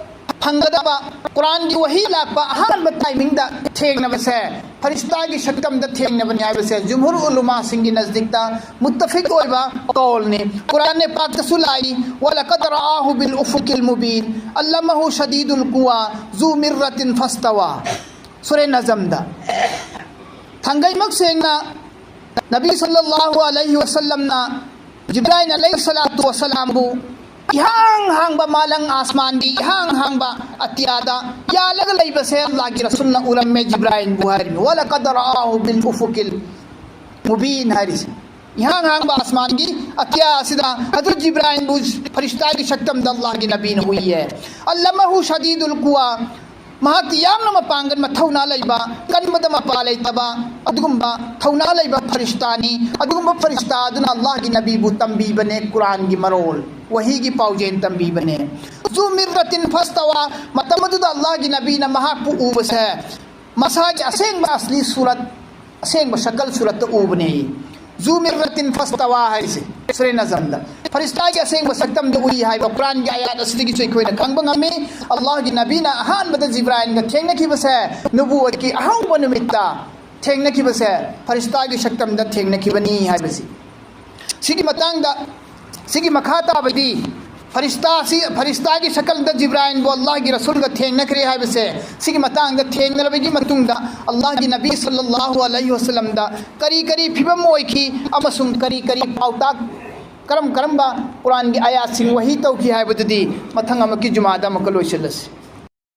ꯐꯪꯒꯗꯕ, ꯀꯨꯔꯥꯟꯒꯤ ꯋꯥꯍꯤ ꯂꯥꯛꯄ ꯑꯍꯥꯟꯕ ꯇꯥꯏꯃꯤꯡꯗ ꯊꯦꯡꯅꯕꯁꯦ ꯐꯔꯤꯁꯇꯥꯒꯤ ꯁꯛꯇꯝꯗ ꯊꯦꯡꯅꯕꯅꯤ ꯍꯥꯏꯕꯁꯦ ꯖꯨꯝꯍꯨꯔ ꯎꯂꯨꯃꯥꯁꯤꯡꯒꯤ ꯅꯖꯗꯤꯛꯇ ꯃꯨꯠꯇꯐꯤꯛ ꯑꯣꯏꯕ ꯀꯧꯜꯅꯤ꯫ ꯀꯨꯔꯥꯟꯅꯦ ꯄꯥꯛꯇꯁꯨ ꯂꯥꯛꯏ, "ولقد رآه بالأفق المبين علمه شديد القوى ذو مرة فاستوى"꯫ ꯁꯨꯔꯦ ꯅꯖꯝꯗ꯫ ꯊꯥꯡꯒꯩꯃꯛ ꯁꯦꯡꯅ ꯅꯕꯤ ꯁꯜꯂꯜꯂꯥꯍꯨ ꯑꯂꯩꯍꯤ ꯋꯁꯜꯂꯝꯅ ꯖꯤꯕ꯭ꯔꯥꯏꯜ ꯑꯂꯩꯍꯤ ꯁꯂꯥꯇꯨ ꯋꯁꯂꯥꯝꯕꯨ ꯏꯍꯥꯡ ꯍꯥꯡꯕ ꯃꯥꯂꯪ ꯑꯥꯁꯃꯥꯟꯒꯤ ꯏꯍꯥꯡ ꯍꯥꯡꯕ ꯑꯇꯤꯌꯥꯗ ꯌꯥꯜꯂꯒ ꯂꯩꯕꯁꯦ ꯑꯜꯂꯥꯍꯒꯤ ꯔꯁꯨꯜꯅ ꯎꯔꯝꯃꯦ ꯖꯤꯕ꯭ꯔꯥꯏꯜꯕꯨ ꯍꯥꯏꯔꯤꯕ꯫ "ولقد رآه بالأفق المبين" ꯍꯥꯏꯔꯤꯁꯦ꯫ ꯏꯍꯥꯡ ꯍꯥꯡꯕ ꯑꯥꯁꯃꯥꯟꯒꯤ ꯑꯇꯤꯌꯥ ꯑꯁꯤꯗ ꯍꯖꯔꯠ ꯖꯤꯕ꯭ꯔꯥꯏꯜꯕꯨ ꯐꯔꯤꯁꯇꯥꯒꯤ ꯁꯛꯇꯝꯗ ꯑꯜꯂꯥꯍꯒꯤ ꯅꯕꯤꯅ ꯎꯏꯌꯦ꯫ "علمه شديد القوى"꯫ ꯃꯍꯥꯛꯇꯤ ꯌꯥꯝꯅ ꯃꯄꯥꯡꯒꯜ ꯃꯊꯧꯅꯥ ꯂꯩꯕ, ꯀꯟꯕꯗ ꯃꯄꯥ ꯂꯩꯇꯕ ꯑꯗꯨꯒꯨꯝꯕ ꯊꯧꯅꯥ ꯂꯩꯕ ꯐꯔꯤꯁꯇꯥꯅꯤ꯫ ꯑꯗꯨꯒꯨꯝꯕ ꯐꯔꯤꯁꯇꯥ ꯑꯗꯨꯅ ꯑꯜꯂꯥꯍꯒꯤ ꯅꯕꯤꯕꯨ ꯇꯝꯕꯤꯕꯅꯦ, ꯀꯨꯔꯥꯟꯒꯤ ꯃꯔꯣꯜ, ꯋꯥꯍꯤꯒꯤ ꯄꯥꯎꯖꯦꯜ ꯇꯝꯕꯤꯕꯅꯦ꯫ "ذو مرة فاستوى"꯫ ꯃꯇꯝ ꯑꯗꯨꯗ ꯑꯜꯂꯥꯍꯒꯤ ꯅꯕꯤꯅ ꯃꯍꯥꯛꯄꯨ ꯎꯕꯁꯦ ꯃꯁꯥꯒꯤ ꯑꯁꯦꯡꯕ ꯑꯁꯂꯤ ꯁꯨꯔꯠ, ꯑꯁꯦꯡꯕ ꯁꯀꯜ ꯁꯨꯔꯠꯇ ꯎꯕꯅꯦ꯫ "ذو مرة فاستوى" ꯍꯥꯏꯔꯤꯁꯦ ꯁꯨꯔꯦ ꯅꯖꯝꯗ ꯐꯔꯤꯁꯇꯥꯒꯤ ꯑꯁꯦꯡꯕ ꯁꯛꯇꯝꯗ ꯎꯏ ꯍꯥꯏꯕ ꯀꯨꯔꯥꯟꯒꯤ ꯑꯌꯥꯠ ꯑꯁꯤꯗꯒꯤꯁꯨ ꯑꯩꯈꯣꯏꯅ ꯈꯪꯕ ꯉꯝꯃꯤ꯫ ꯑꯜꯂꯥꯍꯒꯤ ꯅꯕꯤꯅ ꯑꯍꯥꯟꯕꯗ ꯖꯤꯕ꯭ꯔꯥꯏꯜꯒ ꯊꯦꯡꯅꯈꯤꯕꯁꯦ ꯅꯨꯕꯨꯋꯠꯀꯤ ꯑꯍꯧꯕ ꯅꯨꯃꯤꯠꯇ ꯊꯦꯡꯅꯈꯤꯕꯁꯦ ꯐꯔꯤꯁꯇꯥꯒꯤ ꯁꯛꯇꯝꯗ ꯊꯦꯡꯅꯈꯤꯕꯅꯤ ꯍꯥꯏꯕꯁꯤ꯫ ꯁꯤꯒꯤ ꯃꯇꯥꯡꯗ, ꯁꯤꯒꯤ ꯃꯈꯥ ꯇꯥꯕꯗꯤ ꯐꯔꯤꯁꯇꯥꯁꯤ, ꯐꯔꯤꯁꯇꯥꯒꯤ ꯁꯀꯜꯗ ꯖꯤꯕ꯭ꯔꯥꯏꯜꯕꯨ ꯑꯜꯂꯥꯍꯒꯤ ꯔꯁꯨꯜꯒ ꯊꯦꯡꯅꯈ꯭ꯔꯦ ꯍꯥꯏꯕꯁꯦ, ꯁꯤꯒꯤ ꯃꯇꯥꯡꯗ ꯊꯦꯡꯅꯔꯕꯒꯤ ꯃꯇꯨꯡꯗ ꯑꯜꯂꯥꯍꯒꯤ ꯅꯕꯤ ꯁꯜꯂꯜꯂꯥꯍꯨ ꯑꯂꯩꯍꯤ ꯋꯁꯜꯂꯝꯗ ꯀꯔꯤ ꯀꯔꯤ ꯐꯤꯕꯝ ꯑꯣꯏꯈꯤ ꯑꯃꯁꯨꯡ ꯀꯔꯤ ꯀꯔꯤ ꯄꯥꯎꯇꯥꯛ, ꯀꯔꯝ ꯀꯔꯝꯕ ꯀꯨꯔꯥꯟꯒꯤ ꯑꯌꯥꯠꯁꯤꯡ ꯋꯥꯍꯤ ꯇꯧꯈꯤ ꯍꯥꯏꯕꯗꯨꯗꯤ ꯃꯊꯪ ꯑꯃꯨꯛꯀꯤ ꯖꯨꯃꯥꯗ ꯑꯃꯨꯛꯀ ꯂꯣꯏꯁꯤꯜꯂꯁꯤ꯫